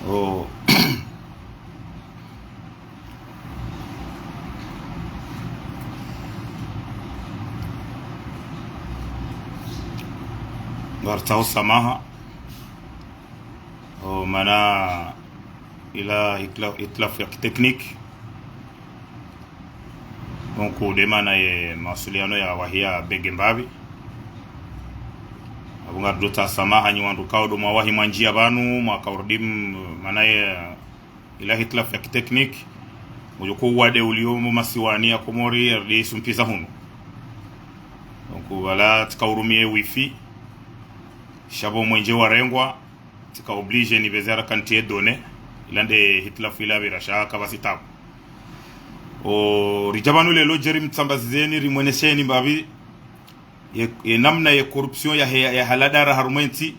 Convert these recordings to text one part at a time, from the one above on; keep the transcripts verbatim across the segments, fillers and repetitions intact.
Oh. Ngaritsaho samaha. Oh, mana ila hitla-, hitlafu ya kitekniki. Donc, nde mana ye mawasiliano ya wahiya bege mbapvi. Apvo ngaridjo tsaha samaha nyi wandru kao ndo mwawahi mwandzia pvanu, mwaka urudi m-, mana ye ila hitlafu ya kitekniki. Mudjo ko uwade ulio mo masiwani ya Komori, yarudi sumpviza hunu. Donc, pvala tsika urumie wifi. Sha pvo mwenje warengwa. Tsika obligé nipveze haraka nitrie données, ila nde hitlafu ila pvira sha kapvatsi tabu. O, ridja pvanu leo djeri mtsambazizeni, rimwenesheni mbapvi ye, ye namna ye corruption ya he-, ya haladara harumwa entsi.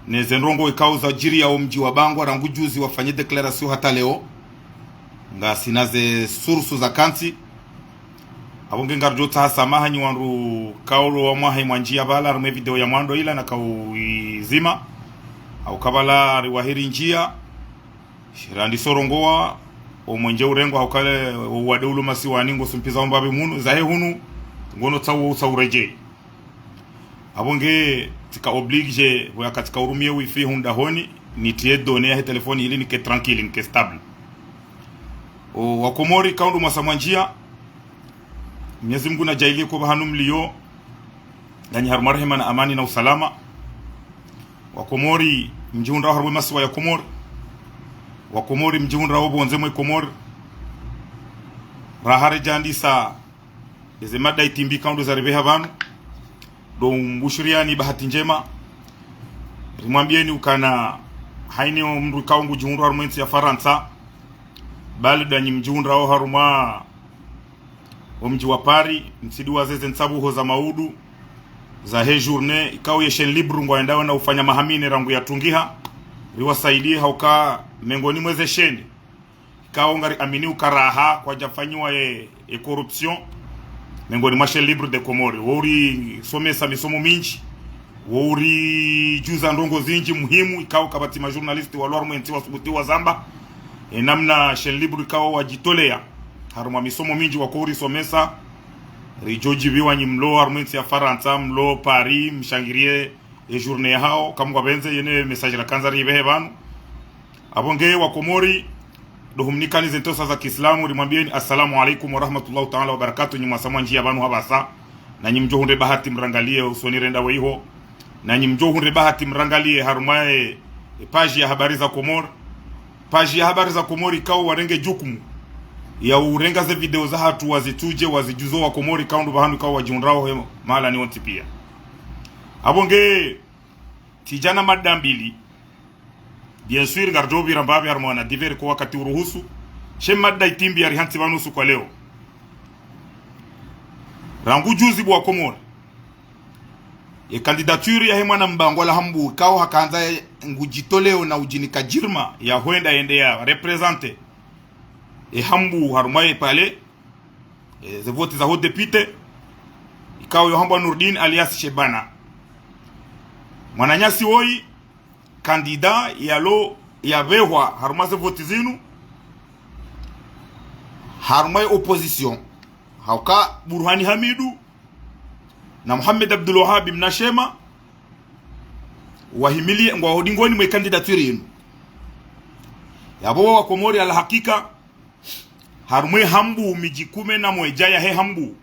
Ne ze ndrongoo ikao zadjiri ya o mdji wa Bangwa rangu juzi wafanye déclaration hata leo. Ngasina ze sources za kantsi. Apvo nge ngaridjo tsaha samaha nyi wandru kao ndo wamwahi mwandzia pvala, harumwa video ya mwando ila na kauizima. Hauka pvala riwahi rindzia. Shirandiso rongowa, o mwenje urengwa hauka le, o uwade ulo masiwani ngo sumpviza mbapvi munu, zahe hunu, ngono tsawo utsa uredjei. Apvo nge tsika obligé, pvo yaka tsika urumie wifi hundra honi, nitrie données ya he telefoni ili nike tranquille, nike stable. O, wa Komori kao ndo mwasa mwandzia, Mwenyezi Mungu nadjaanlie ko pvahanu mlio, nganyi harumwa rehema na amani na usalama. Wa Komori mdjihundrao harumwa masiwa ya Komori. Wa Komori mdjihundrao pvondze mwe Komori. Raha redjandisa eze mada itimbi kao ndo zaripveha pvanu. Ndo mbushuriani bahati ndjema. Rimwambieni ukana haini o mndru kao ngudjihundrao harumwa entsi ya Farantsa. Bali ndanyi mdjihundrao harumwa o mdji wa Paris, mtsidiwaze ze ntsabuho za maudu, zahe journée, ikao ye chaîne libre ngwaendao na ufanya maha mine rangu yatungiha, riwasaidie hauka mengoni mwa ze chaîne ikao ngariamini uka raha kwadjafanyiwa ye, ye corruption, mengoni mwa chaîne libre de Comores. Wo urisomesa misomo mindji, wo uridjuza ndrongoo zindji muhimu, ikao kapvatsi ma journalistes walo harumwa entsi wasubutu wazamba. E namna chaîne libre ikao wadjitolea harumwa misomo mindji wako urisomesa. Ridjo djiviwa nyi mlo harumwa entsi ya Farantsa, mlo Paris, mshangirie e journée yahao, kamwe ngwapvendze yene message rakandza ripvehe pvanu. Apvo nge wa Komori, ndo humnikani ze ntosa za kiislamu, rimwambieni assalamu alaikum wa rahmatullahi taala wa barakatuh, nyi mwasa mwandzia pvanu hapvasa, nanyi mdjo hundre bahati mrangalie usoni renda weiho, nanyi mdjo hundre bahati mrangalie harumwa e, e page ya Habari za Komori. Page ya Habari za Komori ikao warenge jukumu ya urenga ze video zahatru wazitsudje, wazidjuzo wa Komori kao ndo pvahanu ikao wadjihundrao he mahalani wontsi pia. Apvo nge tsidjana mada mbili. Bien sûr, ngaridjo pvira mbapvi harumwa wana divers ko wakati uruhusu. She mada itimbi yarihantsi pvanu usiku wa leo. Rangu juzi bo wa Komori, ye candidature yahe mwana Mbangwa la Hambu, ikao hakandza ngudjitoleo na udjinika djirma ya hwenda yende ya représenter e Hambu harumwa ye palais, e, ze voti za ho député, ikao yo hambwa Nourdine alias Shebana. Mwananyasi woyi, candidat yalo yapvehwa harumwa ze voti zinu, harumwa ye opposition, hauka Burhani Hamidu na Mohamed Abdul Wahabi Mnashema, wahimilie ngwao dingoni mwe candidature yinu. Yapvo wa Komori, ala hakika, harumwa e Hambu, midji kume na mwedja yahe Hambu,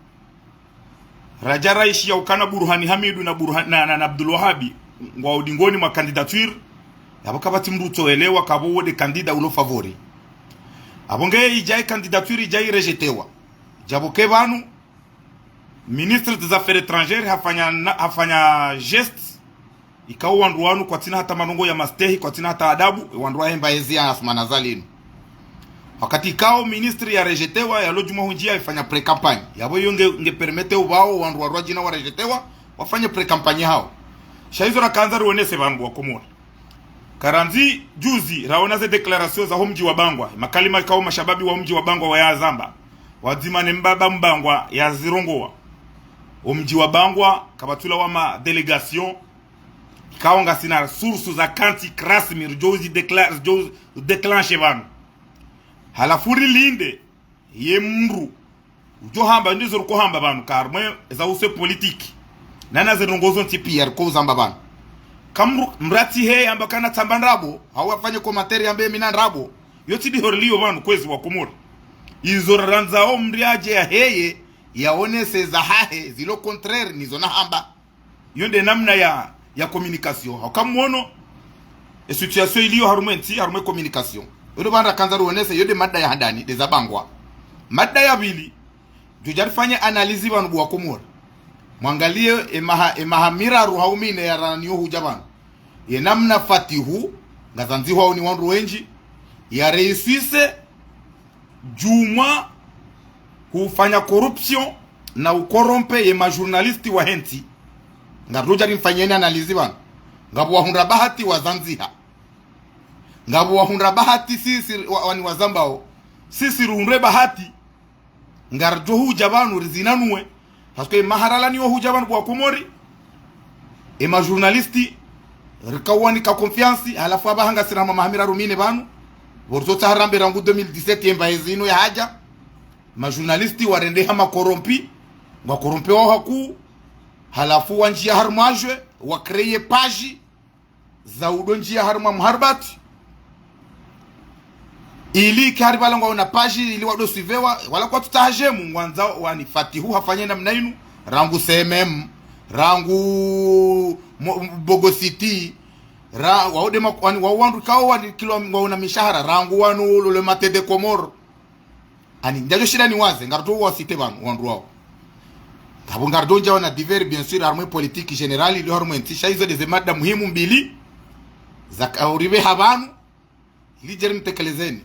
radja raishiya ukana Burhani Hamidu na Burhan-, na, na, na Abdul Wahabi, ngwao dingoni mwa candidature, yapvo kapvatsi mndru utsoelewa kapvo wo nde candidat ulo favori. Apvo nge idja e candidature idja irejetewa. Djapvo ke pvanu, ministre des Affaires étrangères hafanya na, hafanya geste, ikao wandru wanu kwatsina hata mandrongoo ya mastehi, kwatsina hata adabu, wandru wahemba ezi ya Assoumani Azali inu. Wakati ikao ministre yarejetewa, yalo djumwa hundzia ifanya pré-campagne. Yapvo iyo nge, nge permettre upvao wandru warwadjina warejetewa, wafanye pré-campagne hao. Sha izo rakandza rionese pvanu wa Komori. Karandzi juzi, raona ze déclaration za ho mdji wa Bangwa, makalima ikao mashababi wa mdji wa Bangwa wayazamba. Wadzima ne mbaba Mbangwa yazirongowa. O mdji wa Bangwa, kapvatsi ula wa ma délégation, Ikao ngasina source za kanti krasmi, ridjo uzi décla-, ridjo uzi déclencher pvanu. Halafu rilinde, ye mdru udjo hamba, ndizo riko hamba pvanu, car mwe za use politique. Nana ze ndrongo zontsi pia riko uzamba pvanu. Kamdru mdru atsi heye amba kana tsamba ndrabo, hau afanye commentaire yambe mi na ndrabo. Yo tsi ndiho riliyo pvanu kwezi wa Komori. Izo rarandzao mdru yadje ya heye, yaonese za hahe, zilo contraire, nizo nahamba. Iyo nde namna ya, ya communication. Hauka mwono, e situation iliyo harumwa entsi, harumwa e communication. Iyo ndo pvanu rakandza ruonese, iyo nde mada ya handani, nde zabangwa. Mada ya pvili, djo dja rifanye analyse pvanu bo wa Komori. Mwangaliye e maha, e maha miraru hau mine ya raniyo hudja pvanu. Ye namna Fatihu, ngazandzihwao ni wandru wendji, ya réussisse djumwa hufanya corruption na ukorompe ye majournaliste wa hentsi. Ngaridjo dja rimfanyeni analyse pvanu. Ngapvo wahundra bahati wazandziha. Ngapvo wahundra bahati sisi wa, wani wazambao. Sisi ruhundre bahati. Ngaridjo hudja pvanu rizinanuwe. Parce que mahala raniyo hudja pvanu bo wa Komori, e majournaliste rikawanika confiance, halafu apvaha ngasina hama maha miraru mine pvanu. Pvo ritsotsaha rambe rangu deux mille dix-sept yemba ezinu yahadja. Majournaliste warendeha makorompi, ngwakorompe wao hakuu, halafu wandjiya harumwa jeu, wa créer page, za udo ndjiya harumwa mharibat. Ili kari pvala ngwaona page ili wado suivewa, wala kwatsutsaha jemu, ngwandzao wani Fatihu hafanye namna inu, rangu C M M, rangu mo, Bogo City, ra, wao nde ma, wani, wao wandru ikao wani kilo ngwaona mishahara, rangu wanu le Matin des Comores. Ani, ndjadjo shinda niwaze, ngaridjo wa citer pvanu, wandru wao. Ngapvo ngaridjo ndja wana divers, bien sûr, harumwa e politique générale, iliyo harumwa entsi, sha izo nde ze mada muhimu mbili, zaka uripveha pvanu, lidje rimtekelezeni.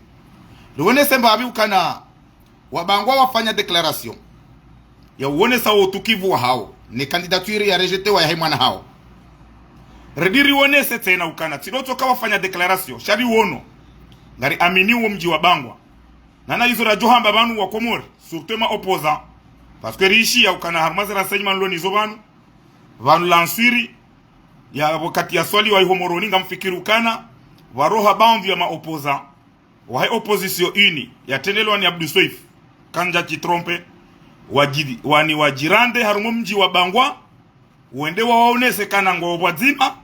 Riwonese mbapvi ukana, wabangwa wafanya déclaration. Ya uonesa wo utukivu wahao, ne candidature ya rejetewa yahe mwana hao. Ridi riwonese tsena ukana, tsi ndo tsoka wafanya déclaration, sha riwono. Ngariamini wo mdji wa Bangwa. Nana izo radjo hamba pvanu wa Komori, surtout ma opposants. Parce que riishiya ukana harumwa ze renseignements nilo nizo pvanu, pvanu lanswiri, ya wakati ya Swali wa iho Moroni ngamfikiri ukana, pvaroha baadhwi ya ma opposants, wahe opposition ini, yatrendelwa ni Abdou Soefo, kandja tsi tromper, wadji, wani wadjirande harumwa mdji wa Bangwa, wende wawaonese kana ngwao pvwadzima,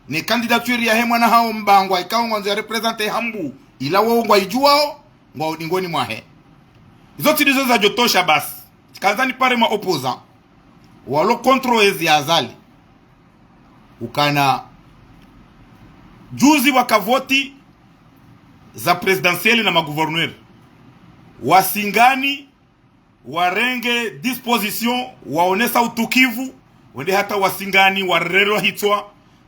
ne candidature yahe mwana hao Mbangwa, ikao ngwandzo ya représenter Hambu, ila wao ngwaidjuwao, ngwao dingoni mwahe. Izo tsi ndizo zadjotosha basi. Tsikandza nipare ma opposants walo contre ezi Azali. Ukana juzi waka voti za présidentielles na ma gouverneurs. Wa Singani warenge disposition, waonesa utukivu, wende hata wa Singani warerwa hitswa,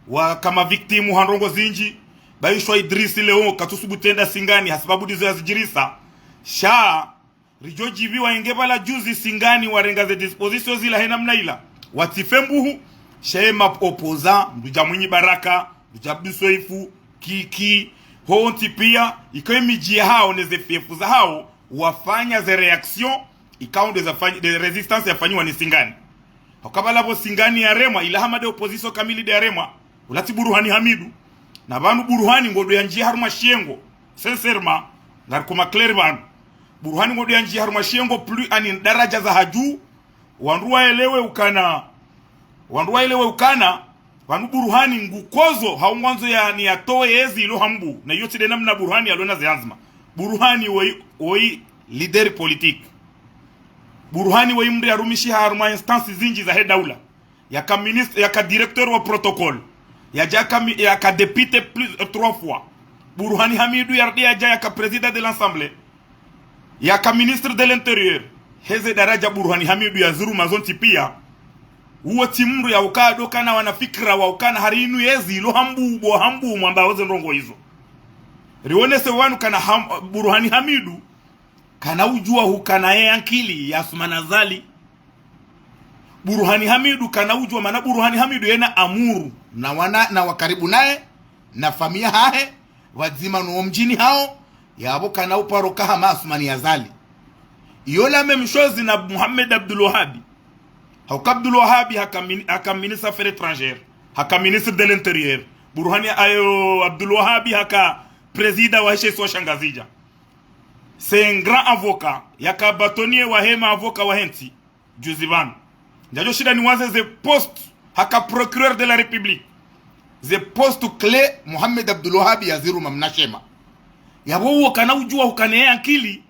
waka ma victimes ha ndrongo zindji. Baishwa Idriss leo katsusubutu enda Singani, hasibabu ndizo yazidjirisa. Sha ridjo djiviwa inge pvala juzi Singani warenga ze dispositions zila he namna ila. Watsife mbuhu, sha ye ma opposants, ndudja Mwinyi Baraka, ndudja Abdou Soefo, Kiki, hontsi pia, ikao ye midji yahao ne ze fief zahao, wafanya ze réactions, ikao nde zafanyi, nde résistance yafanyiwa ni Singani. Hauka pvala pvo Singani yaremwa, ila hama nde opposition kamili nde yaremwa, ula tsi Buruhani Hamidu. Na pvanu Buruhani ngudjo yandjiya harumwa shiyengo, sincèrement, ngariko ma clair pvanu. Buruhani ngudjo yandjiya harumwa shiyengo plus ani daraja za hadju, wandru waelewe ukana, wandru waelewe ukana, pvanu Buruhani ngukodzo, hau ngwandzo yani yatowe yezi ilo Hambu, na iyo tsi nde namna Buruhani yalona ze anzma. Buruhani woyi, woyi leader politique. Buruhani woyi mdru yarumishiha harumwa instances zindji zahe daula. Yaka ministre, yaka directeur wa protocole. Yadja yaka mi, yaka député plus, euh, trois fois. Buruhani Hamidu yarudi yadja yaka président de l'Assemblée. Yaka ministre de l'Intérieur. Heze daraja Buruhani Hamidu yaziruma zontsi pia. Uwo tsi mdru ya uka ndo kana wana fikira wa ukana hari inu yezi ilo Hambu, bo Hambu mwamba oze ndrongo izo. Riwonese wanu kana Ham, Buruhani Hamidu kana udjuwa hukana ye ankili ya Assoumani Azali. Buruhani Hamidu kana udjuwa, mana Buruhani Hamidu yena amuru na wana, na wakaribu naye, na famiya hahe, pvwadzima no mdjini hao, yapvo kana uparo kahama Assoumani Azali. Iyo la même chose na Mohamed Abdoulwahabi. Hauka Abdoulwahabi haka min, haka ministre affaires étrangères. Haka ministre de l'intérieur. Burhani ayo Abdul Wahabi haka président wa she isiwa sha Ngazidja. C'est un grand avocat. Yaka bâtonnier wahe ma avocat wahe ntsi. Juzi pvanu. Ndjadjo shinda niwaze ze poste haka procureur de la République. Ze poste clé Mohamed Abdul Wahabi yaziruma mna shema. Yapvo uwo kana udjuwa ukana ye ankili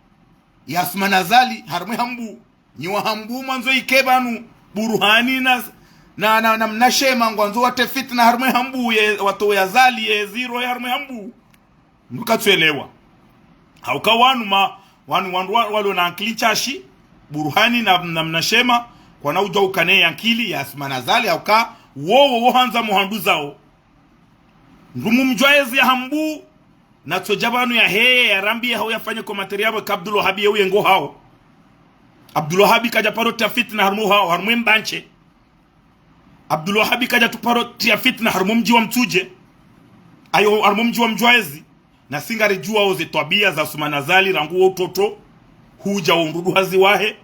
ya Assoumani Azali harumwa ye Hambu. Nyi wa Hambu mwandzo ike pvanu Burhani na, na, na, na mna shema ngwandzo watre fitna harumwa ye Hambu ye, watowe Azali ye ziro ye harumwa ye Hambu. Mdru katsuelewa. Hauka wanu ma, wanu wandru wa, walo na ankili ntsashi, Burhani na, na mna shema, kwana udjuwa ukana ye ankili ya Assoumani Azali, hauka wowo wo handza muhandu zawo. Ndrumu mdjuwa yezi ya Hambu, na tsodja pvanu yaheye, yarambiye hau yafanye commentaire yapvo ka Abdul Wahabi ye uyengo hao. Abdul Wahabi kadja paro tia fitna harumwa hao, harumwa ye Mbanche. Abdul Wahabi kadja tu paro tia fitna harumwa mdji wa Mtsudje. Ayo, harumwa mdji wa Mdjwaezi. Na si ngaridjuwao ze twabiya za Assoumani Azali, rangu wo utoto, hudja wo mrudu hazi wahe.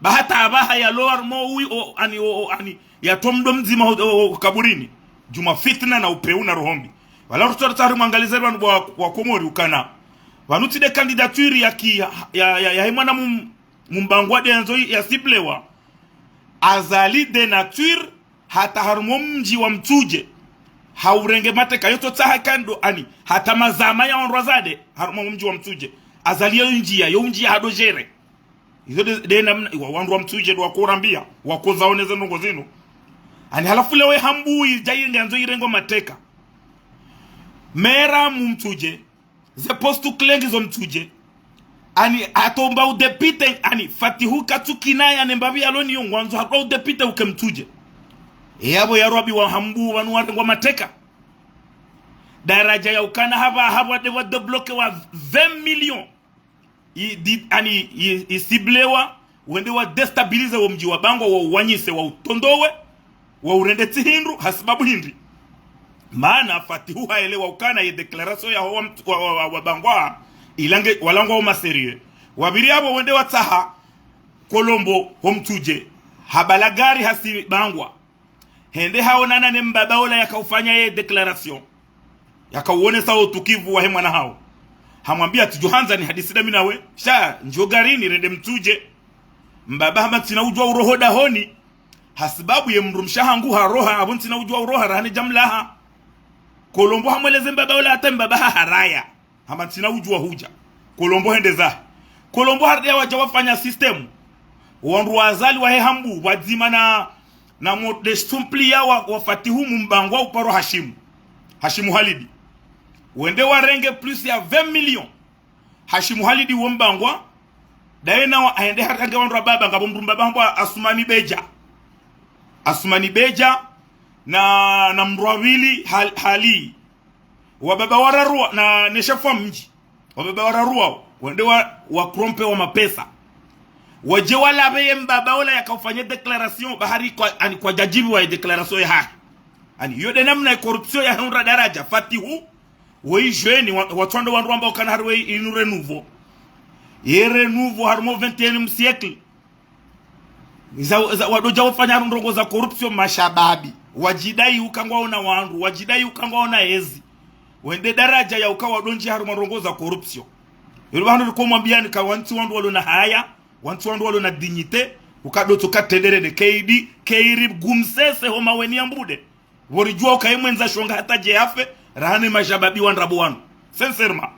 Ba hata apvaha yalo harumwa uwi, o, ani, o, o, ani, yatso mdo mdzima ho, o, o, kaburini. Djuma fitna na upeu na roho mbi. Wala rutsora tsari mwangalize pvanu wa, wa Komori ukana. Pvanu tsi nde candidature ya ki, ya, ya, ya, ya he mwana mum-, mumbangwa nde yandzo ya ciblewa. Azali de nature, hata harumwa mdji wa Mtsudje. Haurenge mateka, yo tsotsaha kando ani, hata mazama ya ondrwa zade, harumwa mdji wa Mtsudje. Azali yo ndjiya, yo ndjiya hado gérer. Izo nde, nde namna, iwa wandru wa Mtsudje ndo wakorambiya, wakozaoneze ndrongo zinu. Ani halafu leo ye Hambu idja yenge yandzo irengwa mateka. Mera mu Mtsudje, ze poste clé ngizo Mtsudje. Ani hatomba udepite, ani Fatihu katsukinaya ne mbapvi yalo niyo ngwandzo hatowa udepite uke Mtsudje. Yapvo ya rwabi wa Hambu pvanu warengwa mateka. Daraja ya ukana hapva, hapva nde wa débloqué wa vingt millions. I, di, ani, i, i ciblewa, wende wa déstabilisé wo mdji wa Bangwa, wa uwanyise, wa utondowe, wa urende tsi hindru, hasibabu hindri. Maana Fatihu haelewa ukana ye déclaration ya wa, wa, wa, wa, wa Bangwa, ilange, walangwa wo ma sérieux. Wapviri yapvo wende watsaha Kolombo ho Mtsudje, habala gari hasi Bangwa. Hende haonana ne mbaba ola yakaufanya ye déclaration. Yakauonesa wo utukivu wahe mwana hawo. Hamwambiya tsidjo handza nihadisi dami nawe. Sha, ndjo garini rende Mtsudje. Mbaba hamba ntsina udjuwa uroha dahoni. Hasibabu ye mdrumshe hangu haroha, apvo ntsina udjuwa uroha rahana ne djamlaha. Kolombo hamweleze mbaba ola hata mbaba haharaya. Hamba ntsina udjuwa hudja. Kolombo hende zahe. Kolombo harudi ya wadja wafanya système. Wandru wa Azali wahe Hambu, pvwadzima na, na mo-, nde suppliant wa, wa Fatihu mumbangwa uparo Hashimu. Hashimu Halidi. Wende warenge plus ya vingt millions. Hashimu Halidi wo mbangwa. Daye na wa, hende harange wandru wa baba, ngapvo mdru mbaba hambwa Asumani Bedja. Asumani Bedja na, na mdru wa pvili Hal-, Hali. Wababa wararu wa, na, ne shefu wa mdji. Wababa wararu wao, wende wa, wa corrompe wa mapesa. Wadje walapve ye mbaba ola yakaufanya déclaration, ba hari kwa, ani kwadjadjibiwa ye déclaration yahahe. Ani, yo nde namna ye corruption yahundra daraja, Fatihu, wo ijeni, wa, watswando wandru wamba ukana hari we inu renouveau. Ye renouveau harumwa vingt et unième siècle. Za, za, wadodja wafanya harumwa ndrongo za corruption mashababi. Wadjidai uka ngwaona wandru, wadjidai uka ngwaona ezi. Wende daraja ya uka wadondji harumwa ndrongo za corruption. Yelo pvahanu riko mwambiyani ka wantsi wandru walo na haya, wantsi wandru walo na dignité, uka dotso ka tendere ne keidi, keiri gumsese ho maweni ya mbude. Pvo ridjuwa uka ye mwendza shonga hata dje yafe, rahana ne mashababi wa ndrabo wanu. Sincèrement.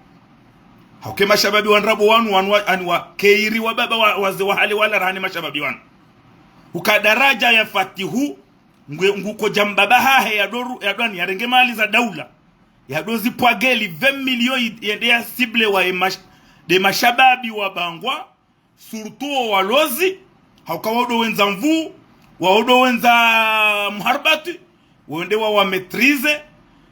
Hauka ye mashababi wa ndrabo wanu, wanu wa, ani wa, keiri wa baba wa, waze wa hale wala rahana ne mashababi wanu. Uka daraja ya Fatihu, ngwe, ngukodja mbaba hahe ya doru, ya dwani, yarenge mali za daula. Ya dozi pvwageli vingt millions yi, yende ya ciblewa ye mash-, nde mashababi wa Bangwa, surtout wo walozi, hauka wao ndo wendza nvuu, wao ndo wendza muharibati, wende wawa maîtrisé,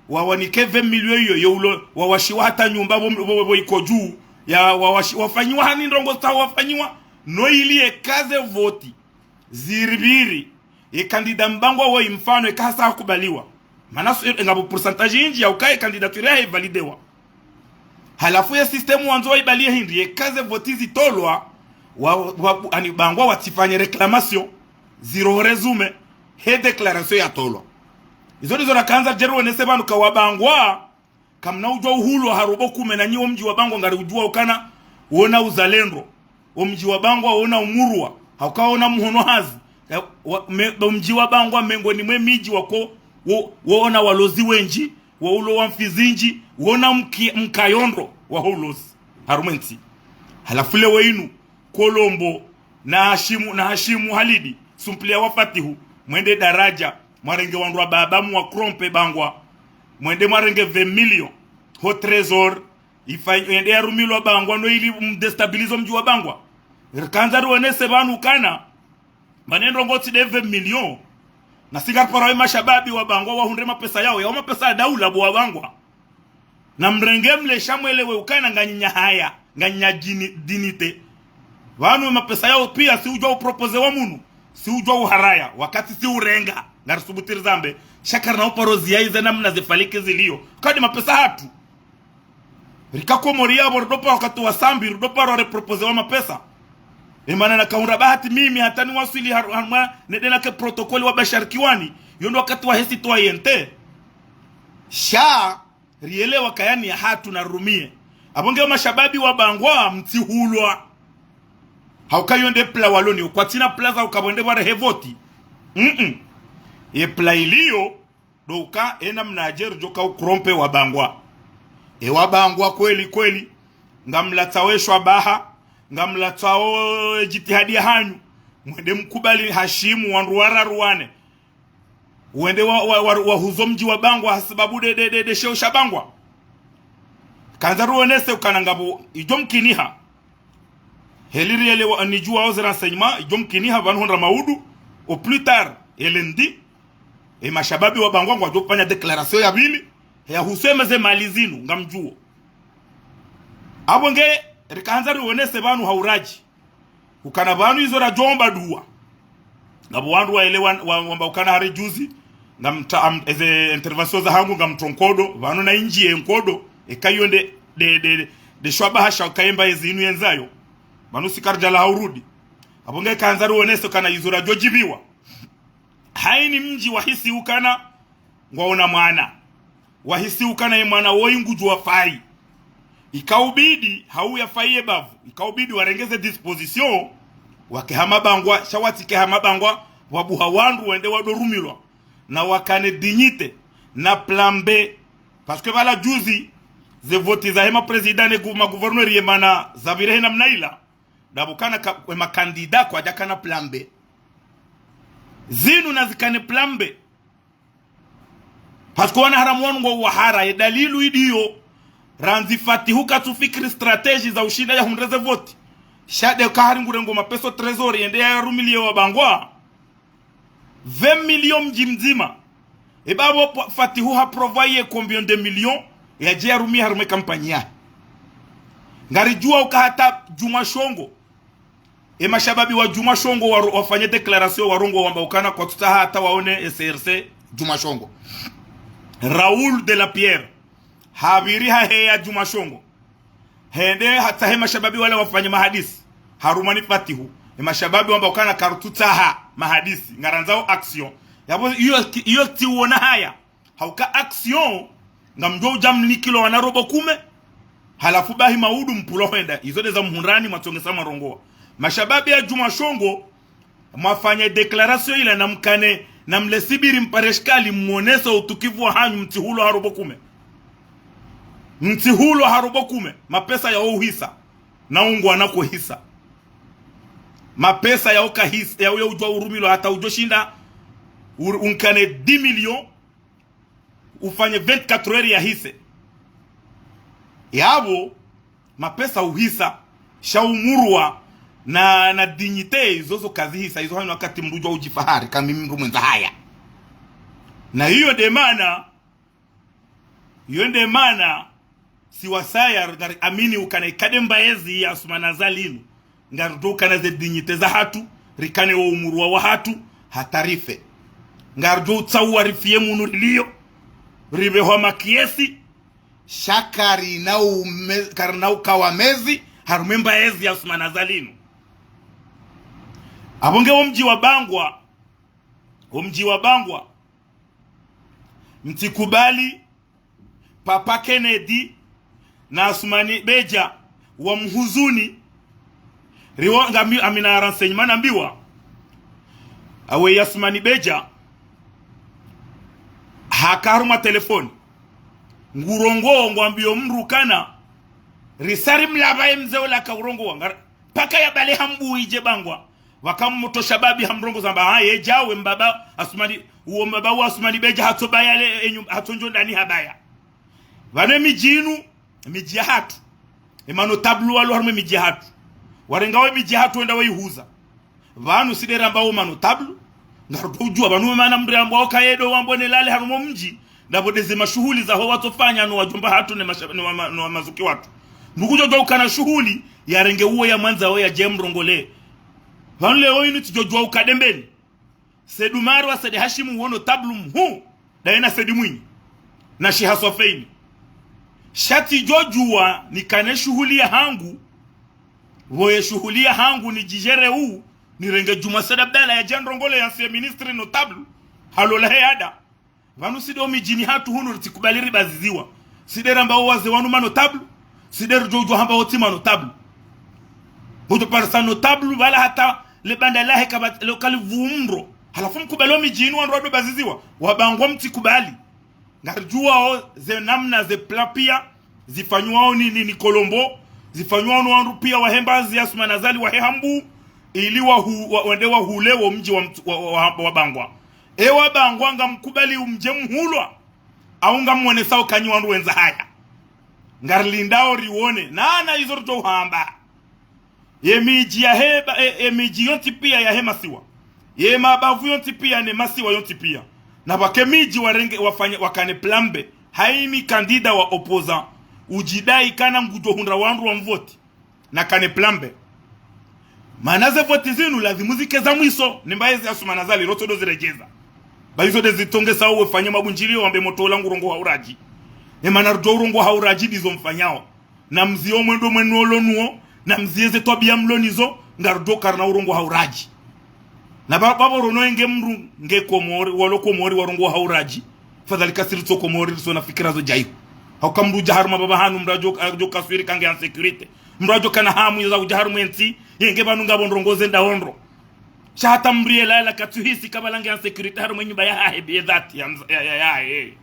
wawanike vingt millions iyo, yo ulo, wawashiwa hata nyumba pvo, pvo, pvo, pvo iko dju, ya wawashi-, wafanyiwa hani ndrongo tsa wafanyiwa, no ili yeka ze voti ziri pviri, ye candidat mbangwa woyi mfano yeka hasa hakubaliwa. Mana su, ngapvo pourcentage indji ya uka ye candidature yahe ivalidewa. Halafu ye système wandzo waibaliye hindri, yeka ze voti zitolwa, wa, wa, ani Bangwa watsifanye réclamation, ziro ho résumé, he déclaration yatolwa. Izo ndizo rakandza ridje riwonese pvanu ka wa Bangwa, kamna udjuwa uhulwa ha robo kume, na nyi wo mdji wa Bangwa ngariudjuwa ukana wona uzalendo. Wo mdji wa Bangwa wona umurwa, hauka wona muhono hazi. Eh, wa, me, wo mdji wa Bangwa mengoni mwe midji wako, wo, wona walozi wendji, wo ulo wa mfi zindji, wona mki, mkayo ndro wa ho ulozi harumwa entsi. Halafu leo inu, Kolombo, na Hashimu, na Hashimu Halidi, sumplia wa Fatihu, mwende Daraja, mwarenge wandru wa baba mwa krompe Bangwa, mwende mwarenge vingt millions ho trésor, ifa yende yarumilwa Bangwa no ili mdéstabiliser wo mdji wa Bangwa. Rikandza riwonese pvanu ukana, mana ndrongoo tsi nde vingt millions. Na si ngaripara we mashababi wa Bangwa wahundre mapesa yawo, yawo mapesa ya daula bo wa Bangwa. Na mrenge mle sha mwelewe ukana nganyi na haya, nganyi na djini, dignité. Pvanu mapesa yawo pia si udjuwa uproposer wa munu, si udjuwa uharaya, wakati si urenga, ngarisubutu rizambe, sha karina uparo ziya ize namna ze faliki zilio. Kadi mapesa hatru. Rika Komori yapvo, rudo paro wakati wa Sambi, rudo paro wareproposer wa mapesa. Emana nakahundra bahati mimi hata niwaswili har-, harumwa nende nake protocole wa Bashar Kiwani, yo ndo wakati wa he citoyenneté. Sha, rielewa kaya ni ya hatru na rirumie. Apvo nge wo mashababi wa Bangwa mtsihulwa. Hauka yo nde plan walo nayo, kwatsina plan za uka pvo wende warehe voti. Mm-mm. Ye plan ilio, ndo uka, ena mnadje ridjo ka ukrompe wa Bangwa. E wa Bangwa kweli kweli, ngamlatsawo e shwabaha, ngamlatsawo e jitihadi ya hanyu, mwende mkubali Hashimu wandru wararu wane. Wende wa, wa, wa, wahuzo mdji wa Bangwa hasibabu nde, nde, nde, nde sheo sha Bangwa. Kandza riwonese ukana ngapvo idjo mkiniha. Heli rielewa nidjuwa wo ze renseignements, idjo mkiniha pvanu hondra maudu, au plus tard, e lundi, e mashababi wa Bangwa ngwadjo fanya déclaration ya pvili, ya husu eme ze mali zinu, ngamdjuwo. Apvo nge, rikandza riwonese pvanu ha uradji. Ukana pvanu izo radjo omba duwa. Ngapvo wandru waelewa, wa, wamba ukana hari juzi, ngamta, am, eze interventions za hangu ngamtso nkodo, pvanu na indji ye nkodo, eka yo nde, nde, nde, nde shwabaha sha uka emba ezi inu yendzayo. Pvanu si karidjalawa ha urudi. Apvo nge kandza riwonese ukana izo radjo djibiwa. Hayini mdji wahisi ukana ngwaona mwana. Wahisi ukana ye mwana woyi ngudjo wafai. Ikaubidi, hau yafai ye bavu. Ikaubidi warenge ze dispositions, wake ha mabangwa, sha watsike ha mabangwa, wabuha wandru wende wado rumilwa. Na wakane dignité, na plan B. Parce que pvala juzi, ze voti za hema président ne gu-, ma gouverneur ye mana zapvire hena mna ila. Ndapvo ukana ka, we makandida kwadjakana plan B. Zinu nazikane plan B. Parce que wana haramu wanu ngwawahara, ye dalilu idiyo, randzi Fatihu katsufikiri stratégie za ushinda yahundre ze voti. Sha nde ka hari ngurengo mapesa o trésor, yende yarumilie wa Bangwa. Vingt millions mdji mdzima. E bapvo pvo Fatihu ha prévoir combien de millions, yadje yarumie harumwa e campagne yahe. Ngaridjuwa uka hata Djumwa Shongo. E mashababi wa Djumwa Shongo wa, wafanye déclaration warongowa wamba ukana kwatsutsaha hata waone e C R C Djumwa Shongo. Raoul de la Pierre. Hapviri haheya Djumwa Shongo. Hende hatsahe mashababi wale wafanye mahadisi. Harumwa ni Fatihu. E mashababi wamba ukana karutsutsaha mahadisi. Ngarandzao action. Yapvo iyo, iyo tsiwona haya. Hauka action, ngamdjo udja mnikilo wana robo kume, halafu bahi maudu mpvula hwenda. Izo nde za muhundrani mwatsongesa mwarongowa. Mashababi ya Djumwa Shongo, mwafanya déclaration ila na mkane, na mle sibiri mpare shikali mwonese utukivu wa hanyu mtsihulwa ha robo kume. Mtsihulwa ha robo kume, mapesa ya uhisa, na ungwana kohisa. Mapesa ya ukahisa, ya uye udjwa urumilwa hata udjo shinda, ur-, unkane dix millions, ufanye vingt-quatre heures yahise. Yapvo, mapesa uhisa, sha umurwa, na, na dignité, izo zo kazihisa, izo hayina wakati mdru udjwa udjifahari, ka mimi mdru mwendza haya. Na iyo nde mana, iyo nde mana, si wasaya, ngari amini ukana ikade mbaezi ya Assoumani Azali inu. Ngaridjo ukana ze dignité za hatru, rikane wo umurwa wa hatru, hata rife. Ngaridjo utsauwa rifie munu rilio, ripvehwa makiesi, sha karina ume-, karina ukawa mezi, harumwa e mbaezi ya Assoumani Azali inu. Apvo nge wo mdji wa Bangwa, wo mdji wa Bangwa, Mtsikubali Papa Kennedy na Asumani Bedja wamhuzuni. Riwo ngambi amina renseignement nambiwa. Awe Asumani Bedja haka harumwa telefoni, ngurongowo ngwambiyo mdru kana risari mlapva ye mze ola kaurongowa. Ngara paka yabale hambu idje bangwa. Wakamuto shababi hamrongoza mba, ha, yedja we mbaba Asumani, uwo mbaba wa Asumani Bedja hatsubaya le, enyu, hatsondjo ndani habaya. Pvanu emidji inu, emidji yahatru. Emanotablu walo harumwa emidji yahatru. Warenga we midji yahatru wenda wayihuza. Pvanu si nde ramba wo manotablu. Ngarudjo udjuwa pvanu mana mdru yambwa okayedo wambwa ne lale harumwa mdji. Ndapvo ndeze mashuhuli zaho watsofanya no wadjomba hatru ne masha-, no wama-, no wamazuki watru. Ndukudjo djuwa ukana shuhuli, yarenge uwo yamwandza wo yadje mrongole. Pvanu leo inu tsidjo djuwa uka Dembeni. Said Umar wa Said Hashimu wo notablu mhuu, ndaye na Said Mwinyi, na Shiha Swafeini. Sha tsidjo djuwa nikane shuhuli yahangu, pvo ye shuhuli yahangu nidjidjere u, nirenge Djumwa Said Abdallah yadje nrongole ya ancien ministre notable, halola he ada. Pvanu si nde omidjini hatru hunu ritsikubali ribaziziwa. Si nde ramba wo wazee wanu manotablu, si nde ridjo udjuwa hamba wo tsi manotablu. Mudjo parisa notablu, pvala hata le banda lahe kaba, le kali vumro. Halafu mkubali omidjini wandru wado baziziwa. Wabangwa mtsikubali. Ngaridjuwao ze namna ze plan pia, zifanywawo ni, ni, ni Kolombo, zifanywawo no wandru pia wahe mbazi ya Asumani Azali wahe hambu, ili wahu-, wa-, wende wahule wo mdji wa mtu-, wa, wa, wa, wabangwa. E wabangwa ngamkubali umdje mhulwa, au ngamwonesao kanyi wandru wendza haya. Ngarilindao riwone, nana izo ridjo uhamba. Ye midji yahe ba-, e, e midji yontsi pia yahe masiwa. Ye mabavu yontsi pia ne masiwa yontsi pia. Na pvwake midji warenge wafanye wakane plan B. Haini kandida wa opposant udjidai kana ngudjo hundra wandru wamvoti. Nakane plan B. Mana ze voti zinu lazimu zike za mwiso, nemba yezi Asumani Azali, rotso ndo ziredjeza. Ba izo nde zitongesao wefanya mabundjilio wambe moto ola ngurongoha uradji. Emana rudjo urongoha uradji ndizo mfanyao. Na mziye omwendo mwenu olo nuwo, na mziye ze twabiya mlo nizo, ngarudjo karina urongoha uradji. Na ba-, babo rono enge mdru nge Komori, walo Komori warongoha uradji. Fadhali kasi ritso Komori, ritsona fikira zo djayo. Hauka mdru udja harumwa baba hanu, mdru adjo, adjo kaswiri kange en sécurité. Mdru adjo kana hamu za udja harumwa entsi, yenge pvanu ngapvo ndrongo zendao ndro. Sha hata mdru yela yela katsuhisi kabala nge en sécurité harumwa enyumba yahahe biye dhati ya mza-, ya, ya, ya, he.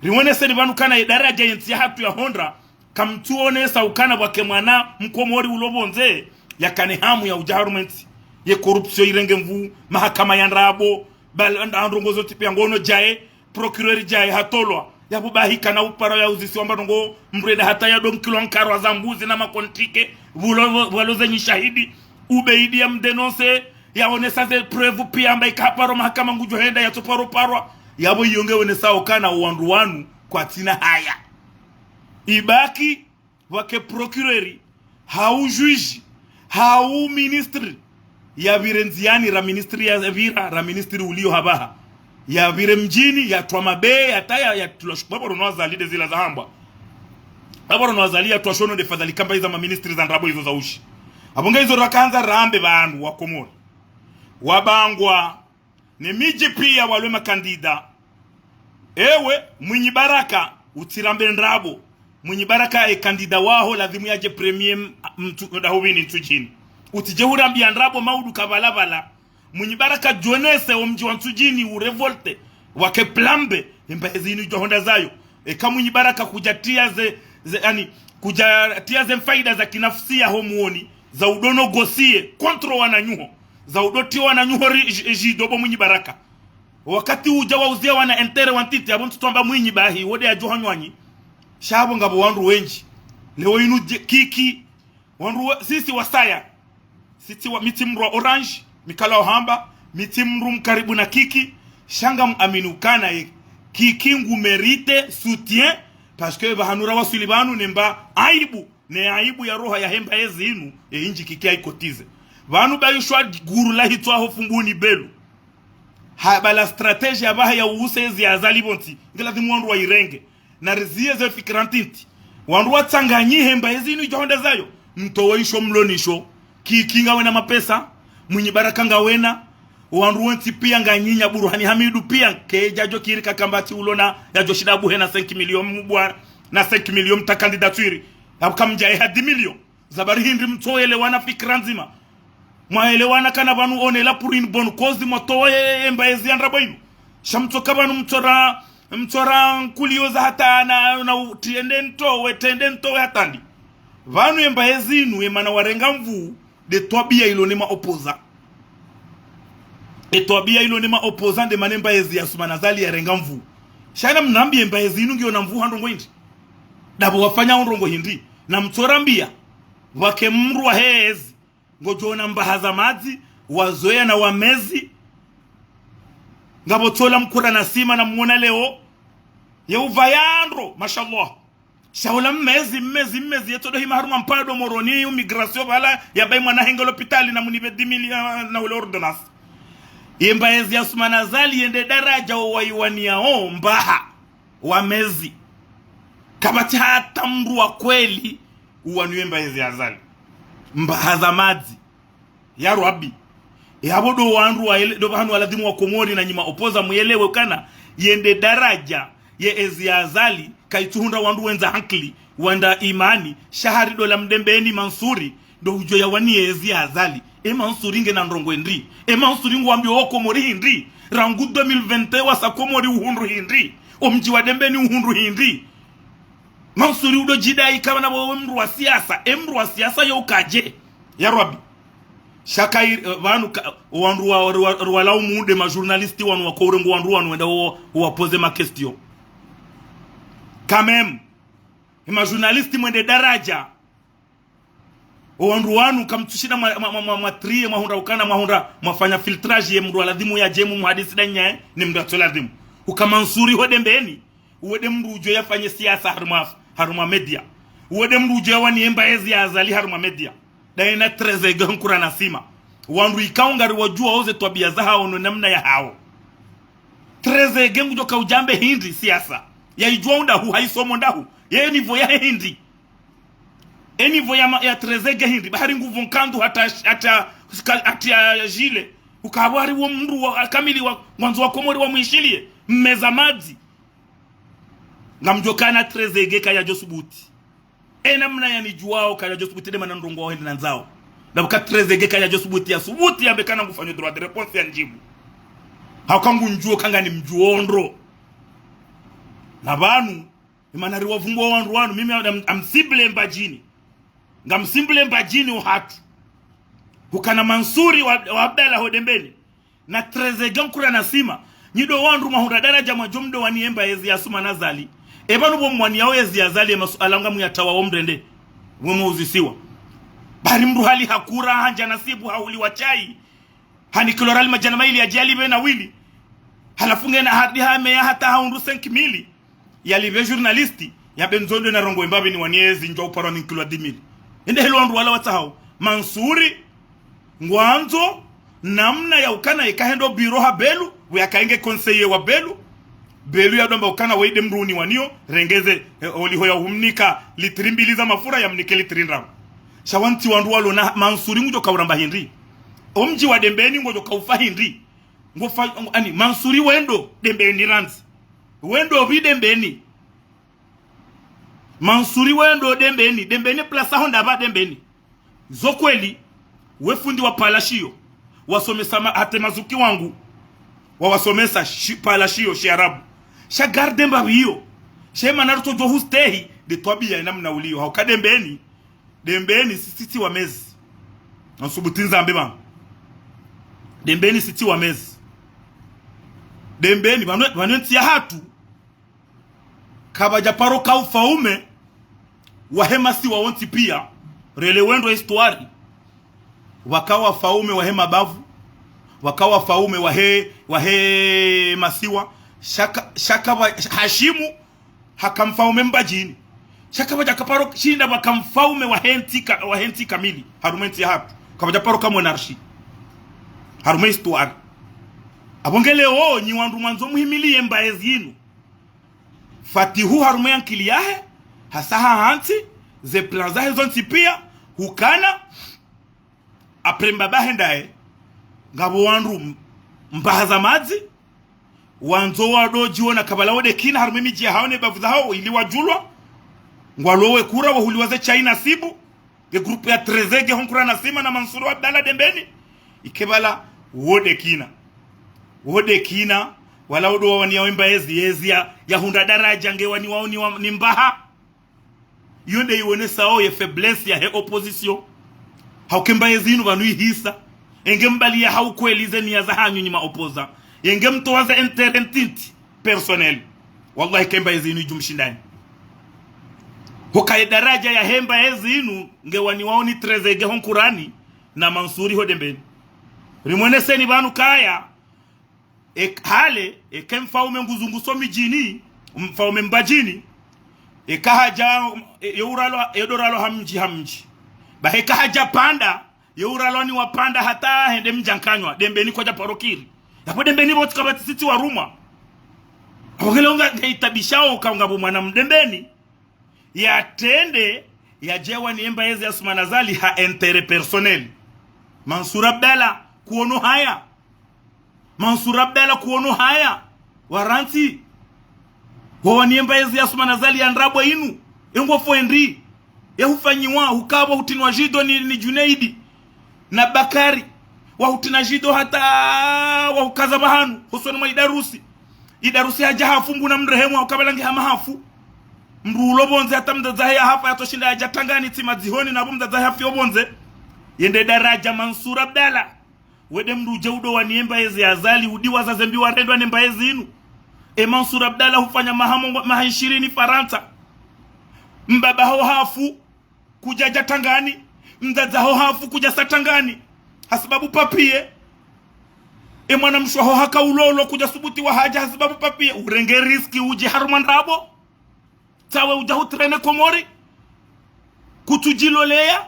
Riwoneseni pvanu kana ye daradja yentsi yahatru yahondra, kamtsuonesa ukana pvwake mwana mkomori ulo pvondze, yakane hamu ya udja harumwa entsi. Ye corruption irenge nvuu, mahakama ya ndrabo, bal-, and-, androngo zontsi pia ngono djaye, procureur djaye hatolwa. Yapvo bahi kana upara ya uzisiwa mba ndrongo mdru enda hata yado mkilwa nkarwa za mbuzi na makontike, pvulo, pvwalo zenyi shahidi, ubeidi ya mdénoncer, yaonesa ze preuve pia amba ika haparo mahakama ngudjo henda yatsoparo parwa. Yapvo iyo nge onesao kana wandru wanu kwatsina haya. Ibaki pvwake procureur, hau juge, hau ministre, yapvire ndziani ra ministre yapvira, ra ministre ulio hapvaha. Yapvire mdjini, yatwa mabe, yataya, yatulwa shu-, babo rono Azali nde zila zahambwa. Babo rono Azali yatwa shono nde fadhali kamba iza maministre za ndrabo izo za ushi. Apvo nga izo rakandza rambe pvanu wa Komori. Wabangwa ne midji pia walwe makandida. Ewe, Mwinyi Baraka, utsirambe ndrabo. Mwinyi Baraka e kandida waho, lazimu yadje premier m-, mtu, dahuvini Ntsudjini. Utsidje hurambiya ndrabo maudu kapvala pvala. Mwinyi Baraka djonese omdji wa Ntsudjini urevolte. Wake plan B, emba ezinu idjo honda zayo. Eka Mwinyi Baraka kudjatiya ze, ze, yani, kudjatiya ze mfaida za kinafsiya ho muoni, za udo négocier contre wananyuho, za udo tiya wananyuho ri-, ji-, jidobo Mwinyi Baraka. Wakati udja wauziya wana intérêt wantiti, apvo ntsutwamba Mwinyi bahi, wo nde yadjo hanywanyi. Sha apvo ngapvo wandru wendji. Leo inu dje-, Kiki, wandru wa-, sisi wasaya. Sisi wa, mi tsi mdru wa Orange, mi kala uhamba, mi tsi mdru mkaribu na Kiki, sha ngamuamini ukana ye Kiki ngu mérite soutien, parce que pvahanu rawaswili pvanu nemba aibu, ne aibu ya roha yahe mba ezinu, e indji Kiki ayikotize. Pvanu bayishwa guru lahitswa ho Fumbuni Belu. Ha bala stratégie yapvaha ya uuse ezi Azali pvontsi, nge lazimu wandru wayirenge. Na riziye ze fikira ntiti. Wandru watsanganyihe mba ezinu idjo honda zayo. Mtowe isho mlo nisho. Kiki ngawena mapesa. Mwinyi Baraka ngawena. Wandru wontsi piya nganyi, nya Burhani Hamidu piya, kedjadjo kiri kakamba tsi ulona yadjo shinda buhe na cinq millions mubwa, na cinq millions mta candidature. Apvo kamdjaye ha dix millions. Zabari hindri mtsoelewana fikira ndzima? Mwaelewana kana pvanu on est là pour une bonne cause, mwatowe embaezi ya ndrabo inu. Sha mtsoka pvanu mtsora, mtsora nkuliyo za hata na, na u-, tiende ntowe, tende ntowe hata ndi. Pvanu embaezi inu, emana warenga nvuu, nde twabiya ilo ne ma opposants. E twabiya ilo ne ma opposants nde mana embaezi ya Assoumani Azali yarenga nvuu. Sha namnambiye embaezi inu ngiyo na nvuu ha ndrongo hindri? Ndapvo wafanya ndrongo hindri? Namtsorambiya. Pvwake mdru wahe ezi. Ngodjo ona mbaha za madzi, wazoweya na wamezi. Ngapvo tsola mkura na sima namuona leo. Ye upvaya ndro, mashallah. Sha ula mmezi, mmezi, mmezi, yetsodo hima harumwa mpado Moroni, yu migration pvala, yabayi mwana henge lopitali namunipve dix mille ya, na ule ordonnance. Yembaezi ya Assoumani Azali yende daraja wo wayiwaniyao mbaha, wamezi. Kapvatsi hata mdru wa kweli uwaniye mbaezi ya Azali. Mbaha za madzi. Ya Rabbi. Yapvo ndo wandru waele-, ndo pvahanu waladhimu wa Komori na nyi ma opposants muyelewe kana, yende daraja, ye ezi ya Azali, kayitsuhundra wandru wendza hankili, wandra imani, sha hari ndo la Mdembeni Mansuri, ndo udjo yawaniye ezi ya Azali. E Mansuri ngena ndrongo hindri? E Mansuri nguwambiyo wa Komori hindri? Rangu deux mille vingt wasa Komori uhundru hindri? Omdji wa Dembeni uhundru hindri? Mansuri udo djidai kama na wewe mdru wa siasa. E mdru wa siasa yo ukaje? Ya Rabbi. Sha kayi, eh, pvanu ka, wandru wa, wa, wa, walaumu nde ma journalistes wanu wako urengo wandru wanu wenda wo, wo wa poser ma questions. Quand même. E ma journalistes mwende daraja. O wandru wanu kamtsushinda mwa, mwa, mwa, mwa, mwa trier, mwahundra ukana, mwahundra, mwafanya filtrage ye mdru waladhimu yadje mu muhadisi nda nyaye, ne mdru yatso ladhimu. Uka Mansuri ho Dembeni. Uwo nde mdru udjo yafanye siasa harumwa, harumwa média. Uwo nde mdru udjo yawaniye mbaezi ya Azali harumwa média. Ndaye na Trezeguet nkura na sima. Wandru ikao ngari wadjuwao ze twabiya zahawo no namna yahawo. Trezeguet ngudjo kaudjambe hindri siasa? Yayidjuwa undahu, hayisomo ndahu? Ye niveau yahe hindri? E niveau ya ma-, ya Trezeguet hindri? Bahari ngupvo nkandu hata, hata, hata ya jile. Ukapvo hari wo mdru wa, kamili wa, ngwandzo wa Komori wamwishiliye. Mmeza madzi. Ngamdjo kana Trezeguet kayadjo subuti. E namna yanidjuwao kayadjo subuti nde mana ndrongo wawo hende nandzao. Ndapvo ka Trezeguet kayadjo subuti ya subuti yambe kana ngufanyo droit de réponse ya ndjibu. Hauka ngundjuwo kangani mdjuwo ndro. Na pvanu, imana riwavumbuwa wandru wanu, mimi am, am cible Mbadjini. Ngam cible Mbadjini uhatru. Ukana Mansuri wa, wa Abdallah ho Dembeni. Na Trezeguet nkura na sima. Nyi ndo wandru mwahundra daraja mwadjo mdo waniye mbaezi ya Assoumani Azali. E pvanu pvo mwaniyao ezi ya Azali ye masuala ngamuyatawawo mrende. Pvo mwauzisiwa. Bahari mdru hali hakura handja nasibu hahuliwa shayi. Hanikilwa rali madjana mayili yadje yalipve na wili. Halafu ngena harudi hameya hata hahundru cinq mille. Yalipve journaliste, yambe ndzo ndo na rongowe mbapvi niwaniye ezi ndjo uparwa ninkilwa dix mille. Ende helo wandru wala watsahao. Mansuri, ngwandzo, namna ya ukana yeka hendo bureau ha Belu, pvo yakaenge conseiller wa Belu. Belu yado amba ukana weyi nde mdru uniwaniyo, rengeze, eh, oliho ya humnika litri mbili za mafura yamnike litri ndraru. Sha wantsi wandru walona Mansuri ngudjo kauramba hindri? Omdji wa Dembeni ngudjo kaufa hindri? Ngofa, ani, Mansuri wendo Dembeni randzi. Wendo pvi Dembeni? Mansuri wendo Dembeni? Dembeni place yaho ndapvi Dembeni? Zo kweli, we fundi wa palashiyo, wasomesa ma, hata mazuki wangu, wawasomesa shi, palashiyo, shiarabu. Sha garde mbapvi iyo? Sha mana rutsodjo hustehi, nde twabiya namna uliyo. Hauka Dembeni, Dembeni si, si, si wamezi. Ansubuti ndzambe pvanu. Dembeni si, si wamezi. Dembeni, pvanu, pvanu entsi yahatru. Kapvadja paro ka ufaume wahe masiwa wontsi piya. Rele wendo histoire. Waka wafaume wahe mabavu. Waka wafaume wahe, wahe masiwa. Sha ka, sha kapva, Hashimu haka mfaume Mbadjini. Sha kapvadja kaparo shinda pvaka mfaume wahe ntsi ka, wahe ntsi kamili. Harumwa entsi yahatru. Kapvadja paro ka monarchie. Harumwa histoire. Apvo nge leo, nyi wandru mwandzo muhimiliye mbaezi yinu. Fatihu harumwa ye ankili yahe, hasaha hantsi, ze plan zahe zontsi piya, hukana, après mbaba hahe ndaye, ngapvo wandru, mbaha za madzi, wandzo wandodjiona kabala wode kina harumwa emidji yahawo ne bavu zahawo ili wadjulwa, ngwalowe kura wahuliwa ze chai nasibu, nge groupe ya treize nge honkura nasima na Mansur Abdallah Dembeni, ike bala wode kina. Wode kina, wala wodo wawaniya wemba yezi, yezi ya, yahundra daraja nge waniwao ni wa, ni mbaha. Iyo nde iwonesao ye faiblesse yahe opposition. Hauka emba yezi inu pvanu ihisa. Enge mbali ya hau kweli ze niya zahanyu nyi ma opposants. Enge mtowa ze intérêt ntiti, personnel. Wallahi ke emba yezi inu idjumshindani. Huka ye daraja yahe mba yezi inu nge waniwao ni treize nge honkurani na Mansuri ho Dembeni. Rimweneseni pvanu kaya, e, hale, eke mfaume nguzunguso midjini, mfaume Mbadjini, eka hadja, e, yo uralwa, yo doralwa ha mdji ha mdji. Bahi eka hadja Panda, yo uralwa ni wa Panda hata hende Mdjankanywa, Dembeni kwadja paro kiri. Yapvo Dembeni pvo tsi kapvatsi sisi warumwa. Apvo ngele unga nge itabishao uka unga pvo mwana Mdembeni yatrende, yadje waniye mba yezi ya Assoumani Azali ha intérêt personnel. Mansur Abdallah, kuono haya. Mansur Abdallah, kuono haya. Warantsi. Wawaniye mba yezi ya Assoumani Azali ya ndrabo inu. Engo fwendi. Ye hufanyiwa, hukapvo hutinwa djido ni, ni Djunaidi na Bakari. Wahutina djido hata wahukaza pvahanu, hosoni mwa Idarusi. Idarusi hadja hafu, Mngu namrehemu, hauka pvala nge hama hafu. Mndru ulo pvondze hata mdzadze hahe yahafa yatoshinda yadja tangani tsi madzihoni na pvo mdzadze hahe hafiyo pvondze. Yende daraja Mansur Abdallah. Wede mndru udje udo waniye mba yezi ya Azali, udiwaza zembi warendwa ne mba yezi inu. E Mansur Abdallah hufanya maha mongo, maha ishirini Farantsa. Mbaba haho hafu, kudjadja tangani, mdzadze haho hafu kudjasa tangani, hasibabu papier. E mwana mshe waho haka ulolwa kudjasubuti wahadja hasibabu papier. Urenge risque udje harumwa ndrabo. Tsawe udja hutrene Komori. Kutsudjiloleya.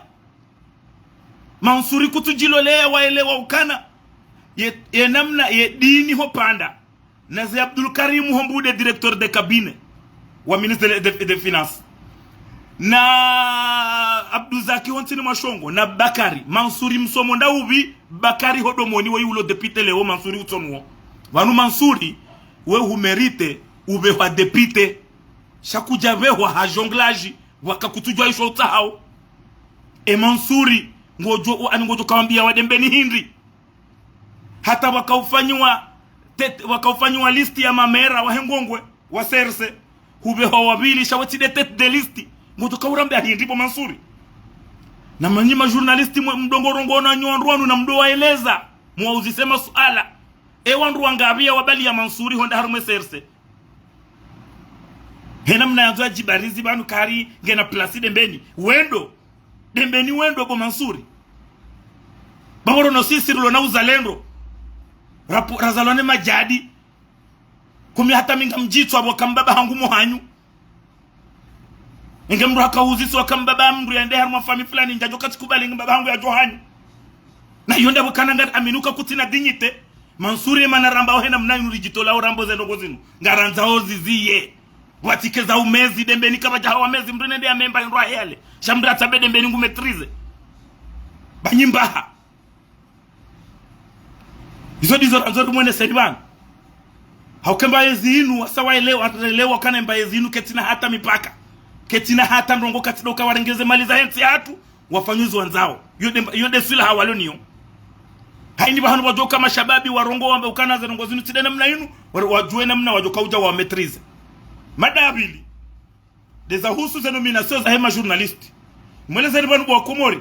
Mansuri kutsudjiloleya waelewa ukana. Ye, ye namna ye dini ho Panda. Na ze Abdul Karim ho Mbude, directeur de cabinet wa ministre de, de, de finances. Na Abduzaki ho ntsini mwa shongo, na Bakari, Mansuri msomo nda upvi, Bakari ho domoni woyi ulo député leo, Mansuri utsonuo. Pvanu Mansuri, we humérité, upvehwa député. Sha kudja pvehwa ha jonglage, waka kutsudjua isho utsahao. E Mansuri, ngodjo, ani ngodjo kawambia wa Dembeni hindri. Hata wakaufanyiwa tet-, wakaufanyiwa liste ya mamera wahe Ngongwe, wa C R C. Hupvehwa wa pvili, sha we tsi nde tête de liste. Ngodjo kaurambe ahindri bo Mansuri. Na manyi ma journaliste mwe mdo ngorongoa na nyi wandru wanu na mdo waeleza. Mwauzise masuala. E wandru wangapvi ya wabali ya Mansuri honda harumwa e C R C. He namna yandzo yadjibarizi pvanu kari ngena place Dembeni. Wendo. Dembeni wendo bo Mansuri. Pvapvo rono sisi rilo na uzalendo. Rapu-, razalwa ne madjadi. Kumi hata mi ngamdjitswa pvo ka mbaba hangu mo hanyu. Enge mndru haka uzisiwa ka mbaba mndru yende harumwa famille fulani, ndjadjo katsikubali nge mbaba hangu yadjo hanyu. Na iyo nda pvo kana ngari aminuka kutsina dignité. Mansuri emana rambao he namna inu ridjitolao rambo ze ndrongo zinu. Ngarandzao ziziye. Watsike za umezi Dembeni kapvadja hawa mezi mndru nende ya memba hindru ahele. Sha mndru atsambe Dembeni ngu maîtrisé. Ba nyi mbaha. Izo ndizo randzo rimweneseni pvanu. Hauka emba yezi inu, wasa waelewa, waelewa kana emba yezi inu ketsina hata mipaka. Ketsina hata ndrongo katsi ndo uka warenge ze mali zahe ntsi yahatru, wafanye izo wandzao. Iyo nde, iyo nde silaha walo nayo. Haini pvahanu wadjoka mashababi warongoa wambe ukana ze ndrongo zinu tsi nde namna inu, wa-, wadjue namna wadjoka udja wa maîtrisé. Mada ya pvili. Nde za husu ze nomination zahe ma journaliste. Mwelezeni pvanu bo wa Komori.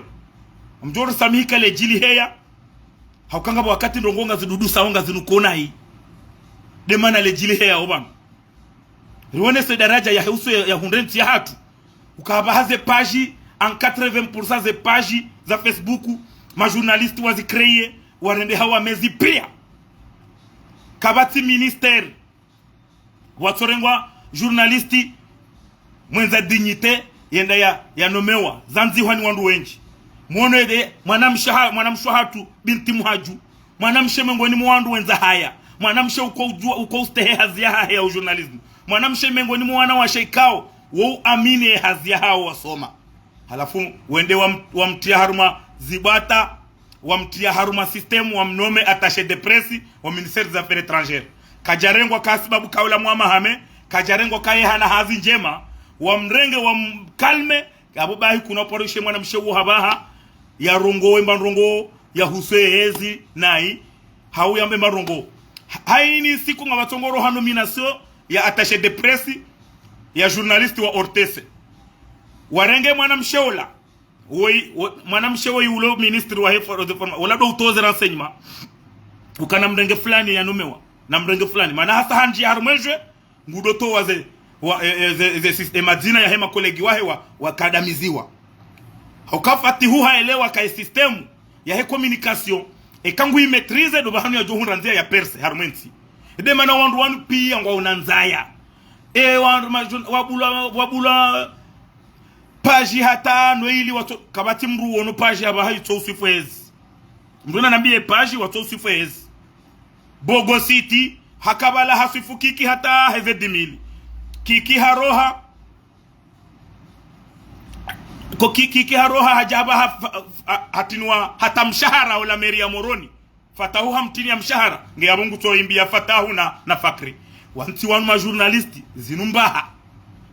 Mdjo risamihi ka ledjili heya. Hauka ngapvo wakati ndrongo ngazidudusa, ngazinukona yi. Nde mana ledjili heya opvanu. Riwonese daraja yahe uso ya, ya hundre ntsi yahatru. Ukapvaha ze page, en quatre-vingts pour cent ze page za Facebook, ma journaliste wazi créé, warende hawa mezi pia. Kapvatsi ministère. Watsorengwa journaliste mwendza dignité yenda ya, ya nomewa, zandzihwa ni wandru wendji. Mwono ede, mwanamshe ha-, mwanamshe hatru, Binti Muhadju. Mwanamshe mengoni mwa wandru wendza haya. Mwanamshe uko udjua, uko ustehe hazi yahahe ya ujournalisme. Mwanamshe mengoni mwa wanawashe ikao, wo uamini ye hazi yahao wasoma. Halafu, wende wa m-, wamtria harumwa zibwata, wamtriya harumwa système, wamnome attaché de presse wa ministère des affaires étrangères. Kadjarengwa ka sababu kaula mwa mahame, kadjarengwa ka yehana hazi ndjema, wamrenge, wamkalme, abo bahi kuna paro ishe mwanamshe wo habaha, yarongowe mba ndrongoo, yahuswe hezi, nayi, hau yambe mba ndrongoo. Ha-, haini siku ngapvatsongoro ha nomination ya attaché de presse, ya journaliste wa O R T C. Warenge mwanamshe ola, woyi, wo-, mwanamshe woyi ulo ministre wahe for-, de forma-, ola do utoze renseignement. Ukana mrenge fulani yanomewa, na mrenge fulani. Mana hasa handji harumwa edjwe, ngudo towa ze, wa, e, e, ze, ze, sis-, e madzina yahe ma collègue wahe wa, wakadamiziwa. Hauka Fatihu haelewa ka e système yahe communication, eka ngu i maîtriser, do bahanu yadjo hundra ndzia ya percer harumwa entsi. Ede mana wandru wanu piya ngwaona ndzaya. E wandru majun-, wabula, wabula page hata no ili watso, kapvatsi mdru wono page hapvaha yitso usifu hezi. Mdru nanambiye page watso usifu hezi. Bogo City, hakabala hasifu Kiki hata heze dix mille. Kiki haroha, ko Kiki, Kiki haroha hadja hapvaha, ha-, ha-, hatinwa hata mshahara ola mairie ya Moroni. Fatahu hamtiniya mshahara, nge yapvo ngutso imbiya Fatahu na, na Fakri. Wantsi wanu ma journaliste, zinu mbaha.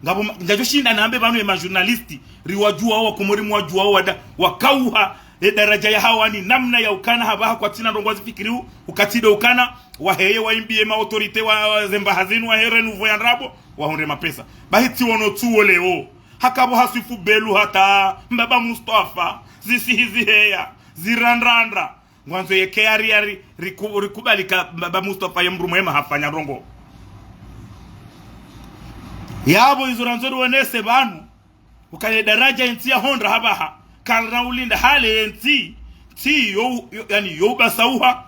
Ngapvo ma-, ndjadjo shinda nambe pvanu ye ma journaliste, riwadjuwao, Wakomori mwadjuwao, wada, wakauha, e daraja yahawo ni namna ya ukana hapvaha kwatsina ndrongoo zifikiriwo, ukatsi do ukana, waheye waimbiye ma autorité wa, wa zembaha zinu, wahe renouveau ya ndrabo, wahundre mapesa. Bahi tsi wono tsuwo leo. Hakapvo hasifu Belu hata, Mbaba Mustafa, zisihi ziheya, zirandrandra. Ngwandzo yeke yari yari, riku-, rikubali ka Mbaba Mustafa ye mdru mwema hafanya ndrongoo. Yapvo izo randzo riwonese pvanu, ukana ye daraja entsi yahondra hapvaha, karina ulinda hale entsi, ntsi yo, yo, yani yo ubasauha,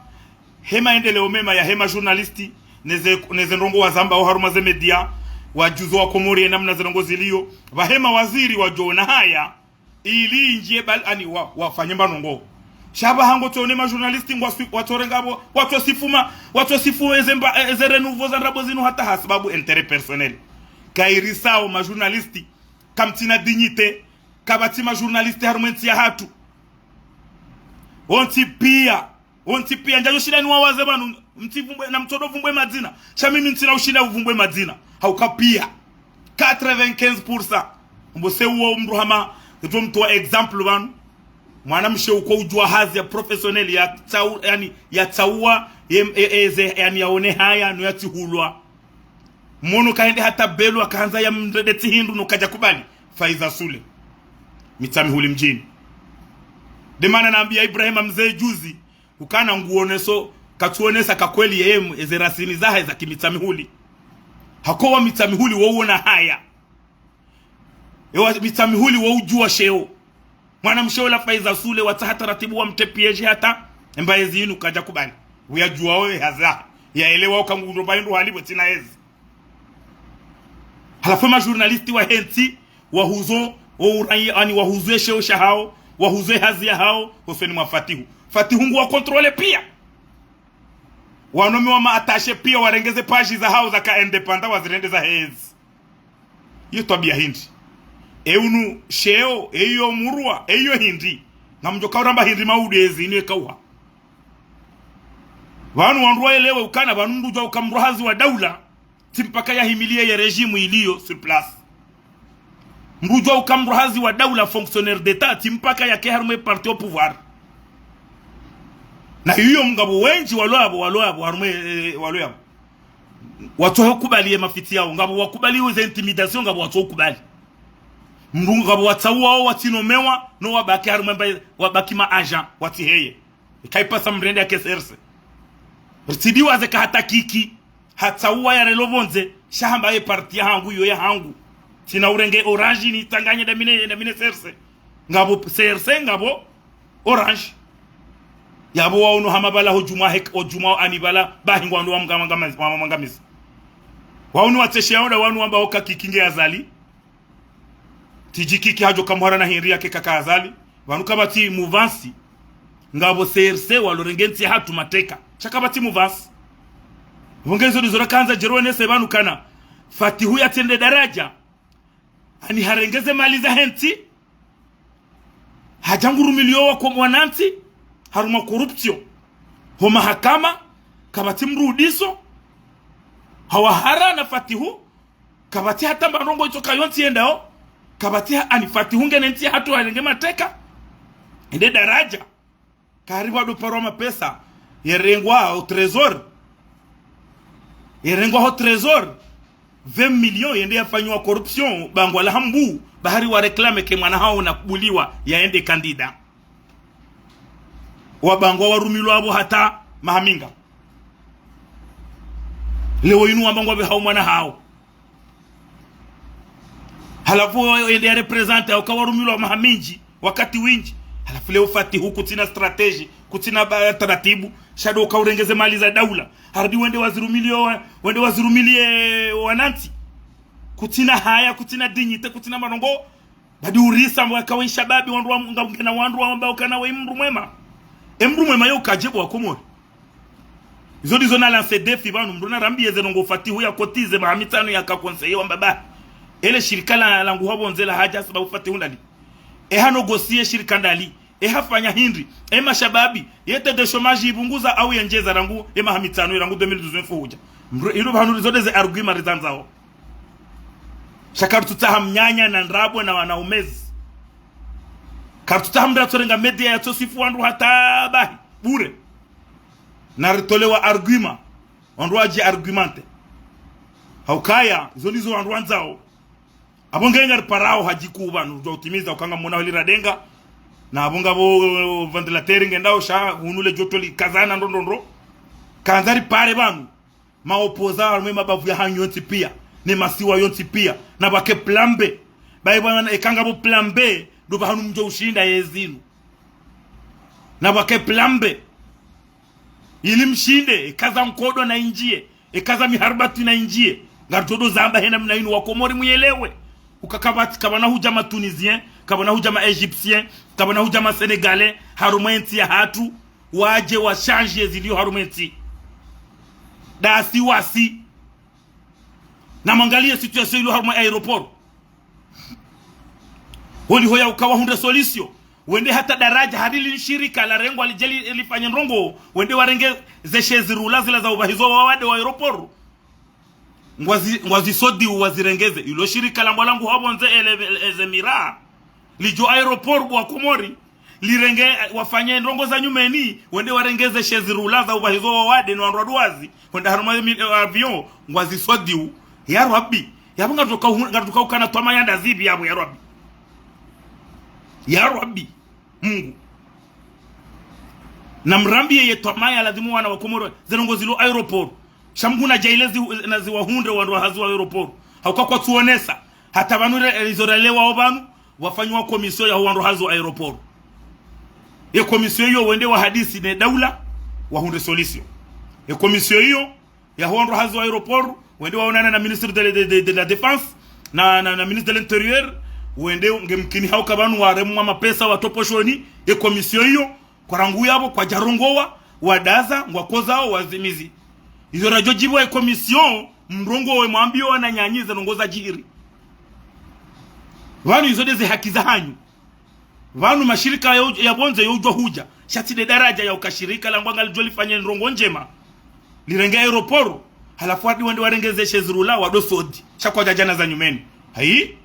he maendeleo mema yahe ma journaliste, neze, neze ndrongoo wazambao harumwa ze média, wadjuzo Wakomori ye namna ze ndrongoo ziliyo, pvahe ma waziri wadjo ona haya, ili indjiye bal-, ani wa, wafanye mba ndrongoo. Sha pvaha ngotso one ma journaliste ngwa swi-, watso renga pvo, watso sifu ma, watso sifu eze mba, eze renouveau za ndrabo zinu hata ha sababu intérêt personnel. Kayirisao ma journaliste, kamtsina dignité, kapvatsi ma journaliste harumwa entsi yahatru. Wontsi piya, wontsi piya, ndjadjo shinda niwawaze pvanu, mtsivumbwe, na mtsodo vumbwe madzina. Sha mimi ntsina ushinda uvumbwe madzina. Hauka piya. Quatre-vingt-quinze pour cent. Mbo se uwo mdru hama, nto mtowa exemple pvanu. Mwanamshe uko udjuwa hazi ya professionnel ya tsau-, yani, ya tsauwa, ye, e, e, ze, yani, yaone haya, no yatsihulwa. Mono kahende hata Belu akahandza yamrende tsi hindru no kadja kubali. Faiza Sule. Mitsamihuli mdjini. De mana nambiya Ibrahima Mze juzi, ukana nguoneso, katsuonesa ka kweli yeye m-, eze rasini zahe za ki Mitsamihuli. Hakowa Mitsamihuli wo uona haya. Ewa Mitsamihuli wo udjuwa sheo. Mwanamshe ola Faiza Sule watsaha taratibu wamtre piège hata, emba ezi inu kadja kubali. Uyadjuwa owe haza. Yaelewa uka ngundro mba hindru hali pvwe tsina ezi. Halafu ma journaliste wahe ntsi, wahuzo, o urai, ani wahuzo esheo shahao, wahuzo ehazi yahao, hosoni mwa Fatihu. Fatihu nguwa contrôlé piya. Wanomewa ma attaché piya warenge ze page zahao zaka indépendant wazirende zahe ezi. Iyo twabiya hindri. E unu sheo, e iyo murwa, e iyo hindri. Ngamdjo kauramba hindri maudu ezi inu ekauha. Pvanu wandru waelewe ukana, pvanu mdru udjuwa uka mdru hazi wa daula, tsi mpaka yahimiliye ye régime iliyo sur place. Mdru udjuwa uka mdru hazi wa daula, fonctionnaire d'État, tsi mpaka yake harumwa e parti au pouvoir. Na iyo ngapvo wendji walo apvo, walo apvo, harumwa, eh, walo apvo. Watsoho kubali ye mafitsi yao, ngapvo wakubali uze intimidation, ngapvo watsoho kubali. Mdru ngapvo watsauwao watsinomewa, no wabaki harumwa mba, wabaki ma agent, watsiheye. Ikaipasa mrende yake C R C. Ritsidiwaze ka hata Kiki, hatsauwa yarelo pvondze, sha hamba ye parti yahangu, iyo yahangu. Tsina urenge Orange nitsanganye damine, damine C R C. Ngapvo C R C, ngapvo Orange. Yapvo waono hama pvala ho djumwa hek-, ho djumwa ani pvala, bahi ngwandro wamngama-, ngama-, wamangamizi. Waono watseshe yaoda wanu wamba oka Kiki nge Azali. Tsi dji Kiki hadjo kamwara na hindri yake kaka Azali. Pvanu kapvatsi mouvance. Ngapvo C R C walo renge ntsi yahatru mateka. Sha kapvatsi mouvance. Pvo nge izo ndizo rakandza djero wenese pvanu kana Fatihu yatsende daraja. Ani harenge ze mali zahe ntsi. Hadja ngurumiliyo wa kwa mwanantsi. harumwa corruption. Ho mahakama, kapvatsi mdru udiso, hawahara na Fatihu, kapvatsi hata mba ndrongo itsoka yontsi yendao, kapvatsi ha-, ani Fatihu ngena ntsi yahatru harenge mateka, ende daraja, kari pvwado parwa mapesa, yerengwa au trésor, yerengwa ho trésor, vingt millions yende yafanyiwa corruption, bangwa la Hambu, bahari wa réclamer ke mwana hawo na kubuliwa, yaende candidat. Wabangwa warumilwa apvo hata maha minga. Leo inu wabangwa pve hau mwana hawo. Halafu yende ya représenter, uka warumilwa maha mindji, wakati windji. Halafu leo Fatihu kutsina stratégie, kutsina ba-, taratibu, sha ndo uka urengeze mali za daula. Harudi wende wazirumilie wa-, wende wazirumilie wanantsi. Kutsina haya, kutsina dignité, kutsina marongo. Badi urisa mwaka we shababi wandru wa, nga ungena wandru wamba ukana we mdru mwema. E mdru mwema yo kaje bo wa Komori. Izo ndizo na lancer défi pvanu, mdru na rambiye ze ndrongo Fatihu ya cotiser maha mitsanu yaka conseiller wamba ba. Ele shirika la, la Nguhapvondze la hadja sababu Fatihu ndali. E ha négocier shirika ndali. E hafanya hindri. E mashababi. Ye taux de chômage ipvunguza au yendjeza rangu, e maha mitsanu rangu deux mille dix-neuf hudja. Mdru, ilo pvanu izo nde ze argument rizandzao. Sha karitsutsaha mnyanya na ndrabo na wana umezi. Karitsutsaha mdru atsorenga média yatsosifu wandru hata bahi, bure. Na ritolewa argument. Wandru wadji argumenter. Haukaya, izo ndizo wandru wandzao. Apvo nge ngariparao hadjiku pvanu, rudjo utimiza ukanga mona holi radenga. Na apvo ngapvo ventilateur ngendao sha, hunu le joto likazana ndo ndo ndo. Kandza ripare pvanu. Ma opposants harumwa mabavu yahanyu yontsi pia, ne masiwa yontsi pia, na pvwake plan B. Bayi pvwana eka ngapvo plan B, ndo pvahanu mdjo ushinda yezinu. Na pvwake plan B. Ili mshinde, eka za nkodo na indjie, eka za miharibati na indjie. Ngaritodo zamba hena mna inu wa Komori muyelewe. Uka kapvatsi, kapvana hudja ma Tunisiens, kapvana hudja ma Égyptiens, kapvana hudja ma Sénégalais, harumwa entsi yahatru, wadje wa changer zilio harumwa entsi. Dasi wasi. Na mwangalie situation ilio harumwa aéroport. Holiho ya uka wahundre solution. Wende hata daraja hari li shirika larengwa lidje li-, lifanye ndrongo. Wende warenge ze chaises roulants zila za upvahizo wawade wa aéroport. Ngwazi, ngwazi sodi wazirengeze. Ilo shirika la mbwa la Nguhapvondze ele, ele, eze mira. Lidjo aéroport bo wa Komori. Lirenge, wafanye ndrongo za nyumeni. Wende warenge ze chaises roulants za upvahizo wawade no wandru waduwazi. Wende harumwa mi-, eh, avion. Ngwazi sodi. Ya Rabbi. Yapvo ngaritoka hu-, ngaritoka ukana twamaya ndazipvi yapvo ya Rabbi. Ya Rabbi. Mungu. Na mrambiye ye twamaya lazimu wana wa Komori, ze ndrongo zilo aéroport. Sha Mungu na djaile zi-, na ziwahundre wandru wa hazi wa aéroport. Hauka kwatsuonesa. Hata pvanu re-, izo ralewao pvanu, wafanyiwa commission ya wandru hazi wa aéroport. Ye commission iyo wende wahadisi ne daula, wahundre solution. Ye commission iyo, ya wandru hazi wa aéroport, wende waonana na ministre de, de, de, de la défense, na, na, na ministre de l'intérieur, wende ngemkini hauka pvanu waremwa mapesa watoposhoni, ye commission iyo, kwa rangu yapvo, kwadjarongowa, wadaza, ngwakozao, wazimizi. Izo radjo djipvwa ye commission, mrongowe mwambiye wananyanyi ze ndrongo zadjiri. Pvanu izo nde ze haki zahanyu. Pvanu mashirika ya, ya pvondze yo udjwa hudja. Sha tsi nde daraja ya uka shirika la mbwa ngalidjo lifanye ndrongo ndjema. Lirenge aéroport. Halafu wadi wende warenge ze chaises roulants wado sodi. Sha kwadjadja na za nyumeni. Hayi?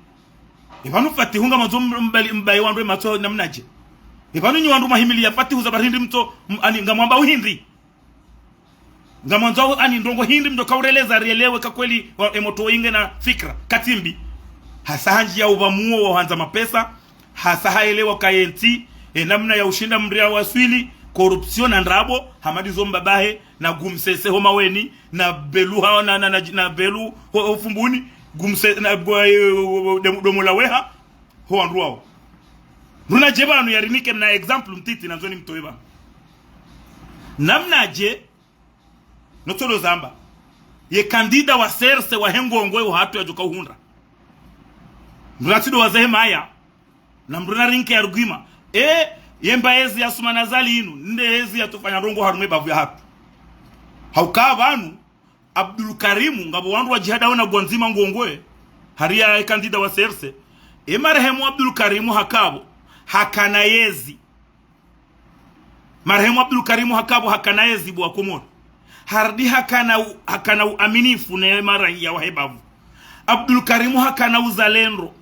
E pvanu Fatihu ngamwandzo mbali, mbaye wandru e matso namnadje. E pvanu nyi wandru mwahimiliya Fatihu za pvahindri mtso, m-, ani ngamwamba uhindri. Ngamwandzo ani ndrongo hindri mdjo kaureleza rielewe ka kweli wa, e motro ingena fikra. Katsi mbi. Hasa handji ya upvamuo wa handza mapesa. Hasa haelewa ka yentsi. E namna ya ushinda mria waswili. Corruption na ndrabo. Hamadi zo mbabahe. Na Gumsese ho Maweni. Na Belu ha, na, na, na, na Belu ho, ho Fumbuni. Gumse-, na, gwa, e, Demu-, Domo la Weha. Ho wandru wao. Ndruna dje pvanu yarinike mna exemple mtiti nandzo nimtowe pvanu. Namnadje, no tsodo zamba. Ye candidat wa C R C wa he Ngongwe wo hatru yadjoka uhundra. Ndruna tsido wazehe maya. Na mdru na rinike argument. E, ye mba ezi ya Assoumani Azali inu. Nde ezi yatsofanya ndrongo harumwa e bavu yahatru. Hauka pvanu, Abdul Karimu, ngapvo wandru wa djihadi wao na gwandzima Ngongwe, hariya e candidat wa C R C. E marehemu Abdul Karimu haka pvo, hakana yezi. Marehemu Abdul Karimu hakapvo hakana yezibu wa Komori. Harudi hakana u-, hakana uaminifu ne maraiya wahe bavu. Abdul Karimu hakana uzalendo.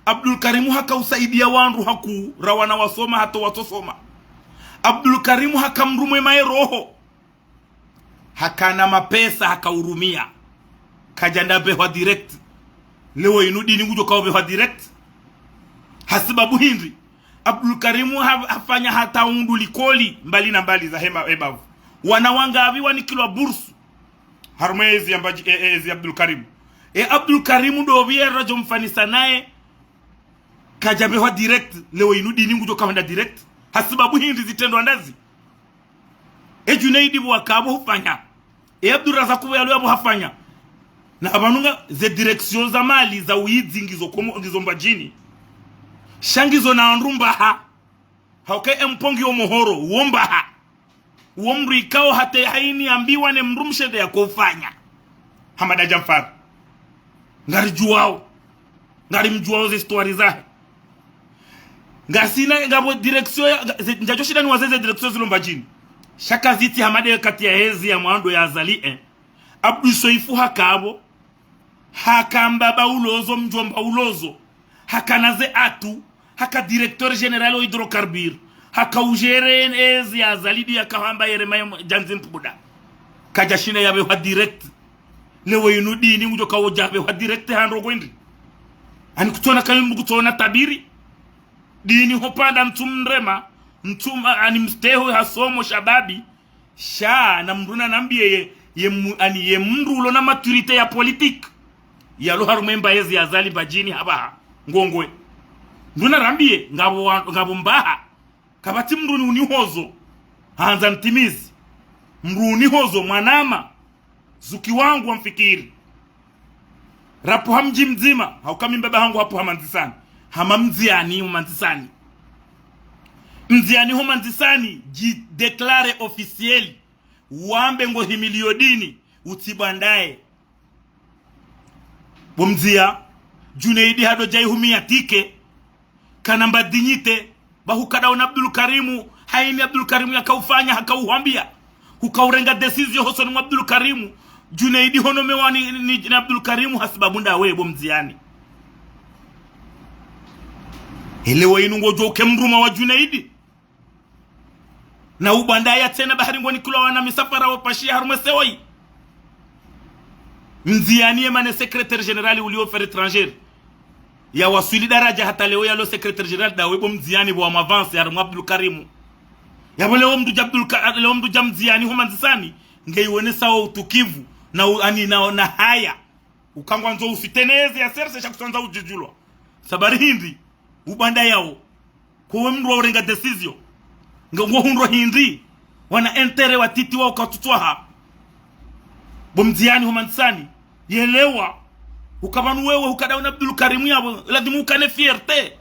Abdul Karimu hakausaidia wandru hakuu ra wana wasoma hata watsosoma. Abdul Karimu haka mdru mwema ye roho. Hakana mapesa hakaurumia. Kadja nda pvehwa direct. Leo inu dini ngudjo kaopvehwa direct. Hasibabu hindri? Abdul Karimu ha-, hafanya hata undru likoli mbali na mbali zahe ma-, he bavu. Wana wangapvi wanikilwa bursu harumwa ezi ya Mbaji-, e, e, ezi ya Abdul Karimu. E Abdul Karimu ndo pvi ye radjo mfanisa naye. Kadja pvehwa direct, leo inu dini ngudjo kahwenda direct. Hasibabu hindri zitrendwa ndazi? E Junaidi pvo wakapvo hufanya. E Abdul Razak pvo yalo yapvo hafanya. Na pvanu nga ze direction za mali za uidzi ngizo Komo-, ngizo Mbadjini. Sha ngizo na wandru mbaha. Hauka e mpongi wo mohoro, wo mbaha. Wo mdru ikao hata haini ambiwa ne mdrumshe nde yakoufanya. Hamada Djamfar. Ngaridjuwao. Ngarimdjuwao ze histoire zahe. Ngasina, ngapvo direction ya, nga-, ze-, ndjadjo shinda niwaze ze direction zilo Mbadjini. Sha kazitsi Hamada ye kati ya hezi ya mwando ya Azali, eh. Abdou Soefou hakapvo. Haka mbaba Ulozo, mdjomba Ulozo. Hakana ze atu. Haka directeur général wa hydrocarbures. Haka ugérer ezi ya Azali ndi yakahamba yere maye djandzi mpuda. Kadja shinda yapvehwa direct. Leo inu dini ngudjo kaodja pvehwa direct ha ndrongoo hindri? Ani kutsona kayi mdru kutsona tabiri. Dini hopvanda mtsu mrema, mtsu ma-, ani msteho hasomo shababi. Sha na mdru na nambiye ye, ye mu-, ani ye mdru ulo na maturité ya politique. Yalo harumwa emba yezi ya Azali Mbadjini hapvaha. Ngongwe. Mdru na rambiye, ngapvo wa-, ngapvo mbaha. Kapvatsi mdru ni unihozo. Handza ntimizi. Mdru unihozo, mwanama. Zuki wangu wa mfikiri. Rapvuha mdji mdzima, hauka mi mbaba hangu hapvuha Mandzisani. Hama Mndziani ho Mandzisani. Mndziani ho Mandzisani, dji déclarer officiel. Wambe ngo himilio dini, utsi bwandaye. Bo Mndzia, Junaidi hado djayi humia tike. Kana mba dignité, ba hukadaona Abdul Karimu, haini Abdul Karimu yakaufanya, hakauhwambia. Hukaurenga décision hosoni mwa Abdul Karimu, Junaidi honomewa ni, ni, ni Abdul Karimu hasibabu ndawe bo Mndziani. Elewa inu ngodjo uke mdruma wa Junaidi. Na ubandaya tsena bahari ngoni kulwa wana misafara wo pashiya harumwa sewoyi. Mndziani ye mana secrétaire général uliyo affaires étrangères. Ya waswili daraja hata leo yalo secrétaire général ndawe bo Mndziani bo wa mwavanse harumwa Abdul Karimu. Yapvo leo mdru dja Abdul Ka-, leo mdru dja Mndziani ho Mandzisani. Nge iwonesa wo utukivu na u-, ani na, na haya. Uka ngwandzo ufiteneze ya serse sha kutsandza udjudjulwa. Sababu hindri, ubandayao. Kwewe mdru wa urenga décision. Nge ngohundro hindri, wana intérêt watiti wa uka tutswaha. Bo Mndziani ho Mandzisani, yelewa. Uka pvanu wewe, ukadaona Abdul Karimu yapvo, lazimu ukane fierté.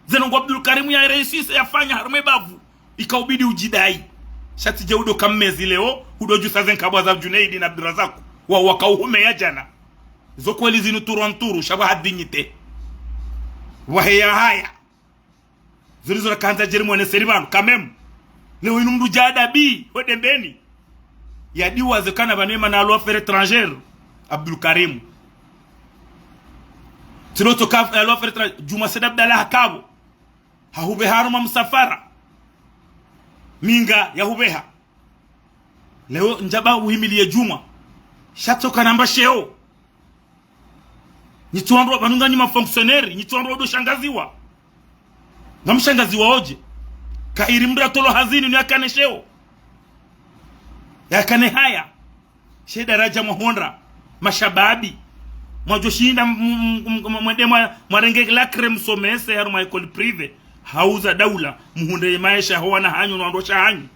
Zeno ngo Abdul Karimu ya réussir yafanya harumwa ebavu. Ikaubidi udjidayi. Sha tsi dje udo ka mmezi leo, udo djusa ze nkabwa za Junaidi na Abdul Razak. Wa wakauhumeya djana. Zo kweli zinu turu wa nturu, sha pvaha dignité. Pvahe ya haya. Zuri zura kandza djeri mwene seri pvanu, quand même. Leo inu mdru dja adabi, ho Dembeni. Yadiwaze kana pvanu ye mana alo affaires étrangères, Abdul Karimu. Tsilo tsoka alo affaires étrangères, Djuma Said Abdallah hakapvo. Hahupveha harumwa msafara. Minga yahupveha. Leo ndjaba uhimiliye Djuma. Sha tsoka namba sheo. Nyi tsi wandru pvanu nganyi ma fonctionnaires, nyi tsi wandru wado shangaziwa. Ngamshangaziwa odje. Kairi mdru atolwa hazini ni yakane sheo. Yakane haya. She daraja mwahondra, mashababi. Mwadjo shinda m-, m-, m-, m-, mwende mwa-, mwarenge la crème msomese harumwa école privée. Hau za daula, muhundre ye maesha ho wana hanyu no wandru washe hanyu.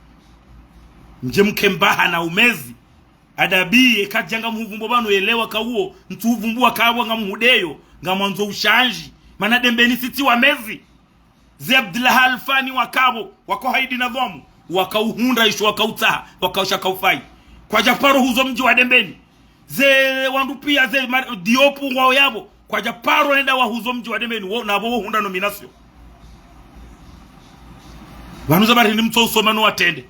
Mdje mke mbaha na umezi. Adabi, eka dja ngamhuvumbo pvanu yelewa kauwo, ntsu huvumbuwa kapvo ngamhudeyo, ngamwandzo ushandji. Mana Dembeni sitsi wamezi. Ze Abdallah Alfani wakapvo, wako haidi na dhwamu, wakauhundra isho wakautsaha, wakausha kaufayi. Kwadja paro huzo mdji wa Dembeni. Ze wandru piya, ze mar-, Diopu ngwao yapvo, kwadja paro enda wahuzo mdji wa Dembeni, wo, napvo wo hundra nomination. Pvanu za bari ni mtso usoma no watrende.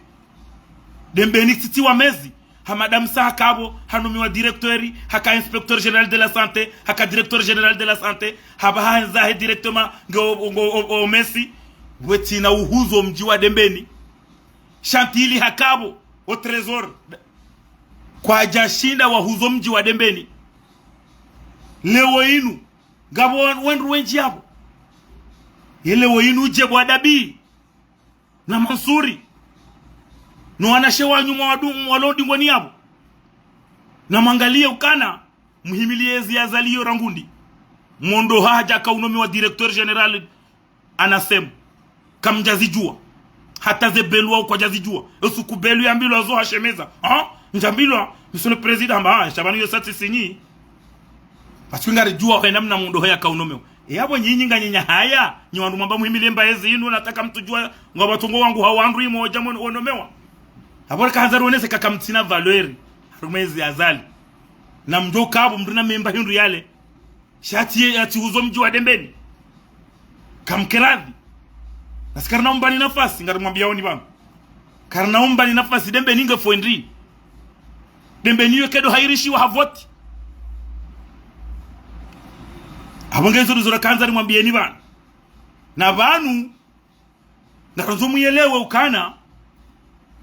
Dembeni tsitsi wa mezi. Ha Madame Sa hakapvo, hanomiwa directeur, haka inspecteur général de la santé, haka directeur général de la santé, hapvaha handza he directement nge o, o, o, o, o Messi. Wetsina uhuzo mdji wa Dembeni. Chantilly hakapvo, o trésor. Kwadjashinda wahuzo mdji wa Dembeni. Leo inu, ngapvo wandru wendji yapvo. Ye leo inu dje bwa Dabi na Mansuri, no wanashe wanyu mwawadu-, mwalodi ngoni yapvo. Na mwangaliye ukana, muhimiliye ezi Azali yo rangu ndi. Mondo hadja kaunomiwa directeur général ANACM. Kamdjazidjuwa. Hata ze belu wao kwadjazidjuwa. Esuku belu yambilwa zo hashemeza. Ha? Ndjambilwa, Monsieur le Président, hamba, ha, sha pvanu yo sati sinyi. Parce que ngaridjuwa hwenda mna Mondo haya kaunomewa. E yapvo nyinyi nganyi nyahaya, nyi wandru mwamba muhimiliye mba ezi inu, nataka mtsudjuwa, ngapvo watsongo wangu ha wandru imo wadja mwonomewa. Apvo reka handza rionese kaka mtsina valeur harumwa ezi Azali. Na mdjo kapvo mdru na memba hindru yale. Sha tsi ye, atsihuzo mdji wa Dembeni. Kamkeradhi. Nasi karina umbani nafasi, ngarimwambiyaoni pvanu. Karina umbani nafasi, Dembeni nge fwendi. Dembeni yo kedo hairishiwa ha voti. Apvo nge izo ndizo rakandza rimwambiyeni pvanu. Na pvanu, ngarandzo muyelewe ukana,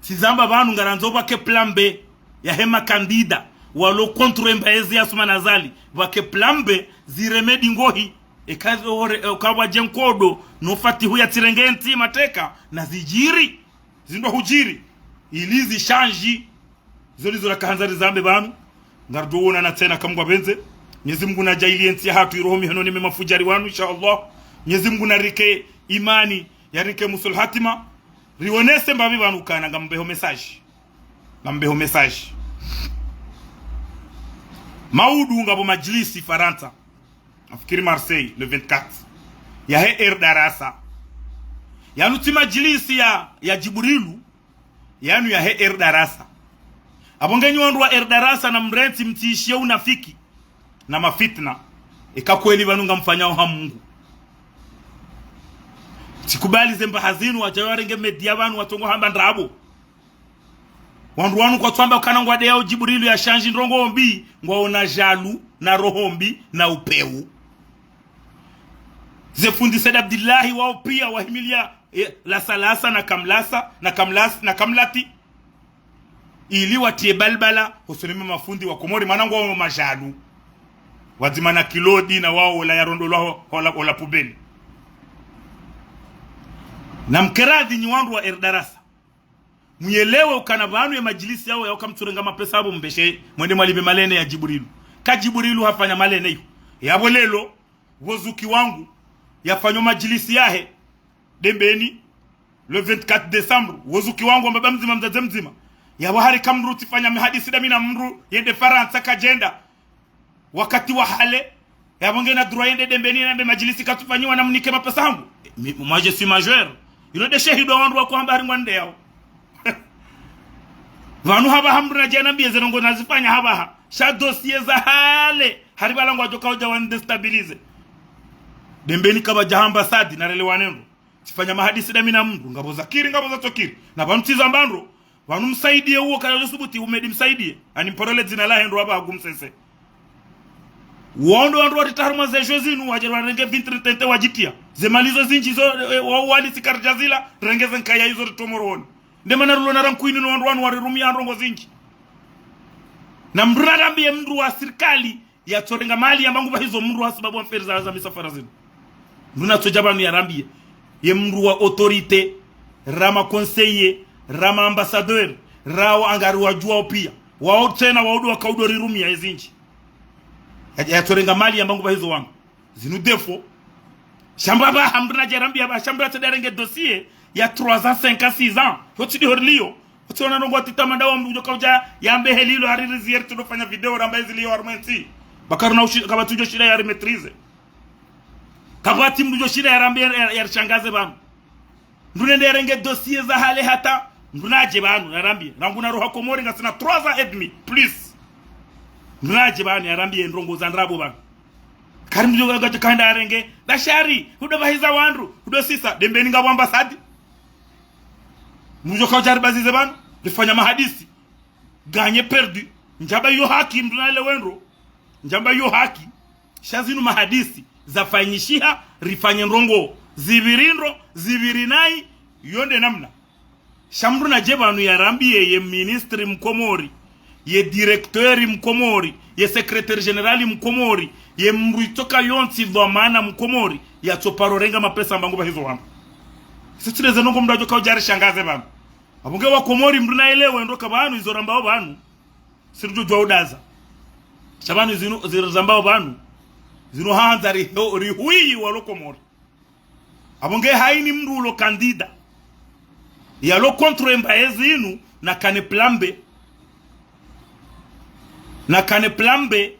tsizamba pvanu ngarandzo pvwake plan B yahe makandida walo contre mba ezi ya Assoumani Azali, pvwake plan B ziremedi ngohi, eka ore, eka pvwadje nkodo, no Fatihu yatsirenge ntsi mateka, na zidjiri, zindro hudjiri, ili zishandji. Izo ndizo rakahandza rizambe pvanu. Ngaridjo wonana tsena kamwe ngwapvendze. Mwenyezi Mungu nadjaaliye ntsi yahatru iroho mihenoni mwe mafudjari wanu, insha Allah. Mwenyezi Mungu narike imani, yarike musul hatima. Rionese mbapvi pvanu ukana ngambeho message. Ngambeho message. Maudu ngapvo madjilisi Farantsa. Nafikiri Marseille, le vingt-quatre. Yahe Erdarasa. Yanu tsi madjilisi ya, ya Djibrilu. Yanu yahe Erdarasa. Apvo nge nyi wandru wa Erdarasa namrentsi mtsiishiye unafiki na mafitna. Eka kweli pvanu ngamfanyao ha Mungu. Tsikubali ze mbaha zinu wadjayo warenge media pvanu watsongo hamba ndrabo. Wandru wanu kwatsamba ukana ngwadeyao Djibrilu yashandji ndrongo mbi, ngwaona djalu, na roho mbi, na upeu. Ze fundi Said Abdillahi wao piya wahimiliya, eh, Lasalasa na Kamlasa, na Kamlas-, na Kamlati. Ili watiye balbala, hosoni mwe mafundi wa Komori, mana ngwao madjalu. Wadzima na Kilodi na wao ola yarondolwa ho, hola, hola pubeni. Namkeradhi nyi wandru wa Erdarasa. Muyelewe ukana pvanu ye madjilisi yao yao kamtsurenga mapesa apvo mbeshe, mwende mwalipve malene ya Djibrilu. Ka Djibrilu hafanya malene yo. Yapvo lelo, pvo Zuki wangu, yafanya madjilisi yahe, Dembeni, le vingt-quatre décembre, pvo Zuki wangu wamba baba mdzima mdzadze mdzima. Yapvo hari kamdru tsifanya mihadisi dami na mdru, yende Farantsa kadjenda. Wakati wa hale, yapvo ngena droit yende Dembeni nambe madjilisi katsufanyiwa namnike mapesa hangu. Mi, moi je suis majeur. Ilo nde shahidi wa wandru wakohamba hari ngwandeyao. Pvanu hapvaha mdru nadje nambiye ze ndrongo nazifanya hapvaha. Sha dossier za hale. Hari pvala ngwadjo kaudja wandestabilize. Dembeni kapvadja ambassade narelewane ndro. Tsifanya mahadisi dami na mdru. Ngapvo zakiri, ngapvo zatsokiri. Na pvanu tsizamba ndro. Pvanu Msaidié uwo kala ujo subuti Humedi Msaidié. Ani mporole dzina lahe ndo apvaha gu msese. Wondo wandru warita harumwa ze jeux zinu, wadje warenge vingt tente wadjitiya. Ze mali zo zindji zo, eh, wa, wali tsi karidja zila, renge ze nkaya izo ritowa moro woni. Nde mana rilo na rankwini no wandru wanu warirumiya ndrongo zindji. Na mdru narambiye mdru wa sirikali, yatsorenga mali yamba ngupvahizo mdru ha sababu wa mferi za, za misafara zinu. Mdru natsodja pvanu yarambiye. Ye mdru wa autorité, ra ma conseiller, ra ma ambassadeur, ra wo angari wadjuwao piya. Wao tsena wao ndo wakaudo rirumiya ezindji. Ya, yatsorenga mali yamba ngupvahizo wangu. Zinu défaut. Sha mba apvaha mdru nadje yarambiye apvaha, sha mdru atsi nde yarenge dossier ya trois ans, cinq ans, six ans. Ho tsi ndiho riliyo. Utsiona ndrongo ati tamanda wa mdru ujo kaudja yambe heli ilo hari rizier tudo fanya video ramba ezi liyo harumwa entsi. Ba karina ushi-, kapvatsi ujo shinda yari maîtriser. Kapvatsi mdru ujo shinda yarambe yari, yari, yarishangaze pvanu. Mdru nende yarenge dossier za hale hata, mdru nadje pvanu, yarambiye. Rangu naroha Komori ngasina trois ans et demi, plus. Mdru nadje pvanu, yarambiye ndrongo za ndrabo pvanu. Kari mdru ujo kaudja kaenda yarenge, Bashari, hudo pvahiza wandru, hudo sisa, Dembeni ngapvo ambassade. Mdru ujo kaudja yaribazize pvanu. Rifanya mahadisi. Gagné, perdu. Ndjamba iyo haki, mndru naelewe ndro. Ndjamba iyo haki. Sha zinu mahadisi zafanyishiha, rifanye ndrongoo zipviri ndro, zipviri nayi, iyo nde namna. Sha mndru nadje pvanu yarambiye ye ministre Mkomori, ye directeur Mkomori, ye secrétaire général Mkomori, ye mndru itsoka yontsi dhwamana Mkomori, yatsoparo renga mapesa mbangu pvahizo wamba. Iso tsi nde ze ndrongoo mndru adjo kaudja rishangaze pvanu. Apvo nge Wakomori mndru naelewe ndro ka pvanu izo rambao pvanu, si ridjo djuwa udaza. Sha pvanu zinu, zinu rambao pvanu, zinu handza ri-, rihuyi walo Komori. Apvo nge haini mndru ulo candidat yalo contre mbaye zinu, nakane plan B. Nakane plan B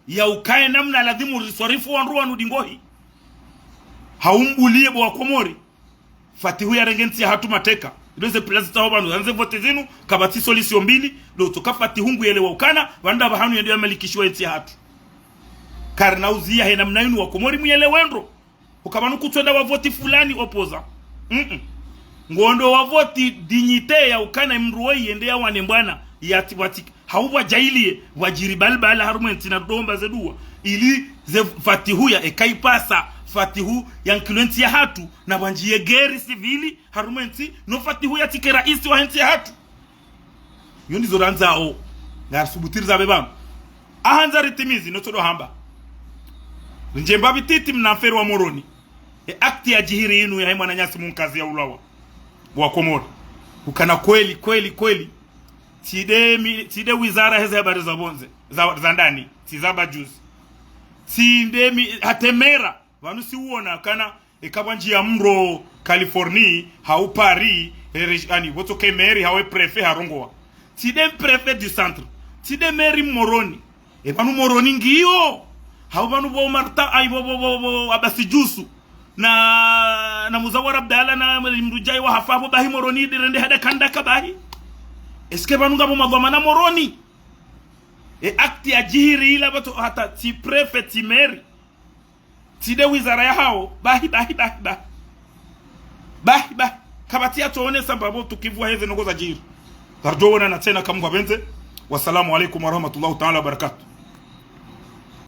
ya ukaya namna ladhimu riswarifu wandru wanu dingohi. Haumbuliye bo Wakomori. Fatihu yarenge ntsi yahatru mateka. Ilo ze plan zitsaho pvanu, handze vote zinu, kapvatsi solution mbili, ndo utsoka Fatihu nguyelewa ukana pvanu nda pvahanu yende yamalikishiwa ntsi yahatru. Karina uziya he namna inu Wakomori muyelewe ndro. Uka pvanu kutswenda wavoti fulani opposant. Mm-mm. Ngondo wavoti dignité ya ukana mndru woyi yende yawane mbwana, yatsi pvatsi, hau pvwadjayiliye, pvwadjiri balbala harumwe ntsi na domba ze duwa. Ili ze Fatihu ya eka ipasa, Fatihu yankilwe ntsi yahatru, na pvwandjiye guerre civile harumwe ntsi, no Fatihu yatsike raisi wahe ntsi yahatru. Iyo ndizo randzao. Ngarisubutu rizambe pvanu. Ahandza ritimizi, no tsodo hamba. Rindjemba pvi titi mna mferi wa Moroni. E acte yadjihiri inu yahe mwananyasi mkazi yaulwawa. Wakomori. Ukana kweli, kweli, kweli. Tsi nde mi-, tsi nde wizara heze habari za pvondze, za, za ndani, tsi za bajuzi. Tsi nde mi-, hata e maire, pvanu si uona kana, eka pvwandjiya mndru Californie, hau Paris, e regi-, ani, pvotsoke maire, hau e préfet, harongowa. Tsi nde préfet du centre. Tsi nde maire Moroni. E pvanu Moroni ngiyo. Hau pvanu pvo Marta, ai, pvo, pvo, pvo, pvo Abasi Djusu. Na, na Muzawara Abdallah na mndru djayi wahafa pvo bahi Moroni ndirende hada kandaka bahi. Est-ce que pvanu ngapvo madhwamana Moroni? E acte yadjihiri ila pvatso hata tsi préfet, tsi maire. Tsi nde wizara yahao, bahi, bahi, bahi, bahi. Bahi, bahi. Kapvatsi yatsoonesa mbapvo utukivu wa heze ndrongoo zadjiri. Ngaridjo wonana tsena ka Mngu yapvendze. Wassalamu alaikum warahmatullahi taala wabarakatuh.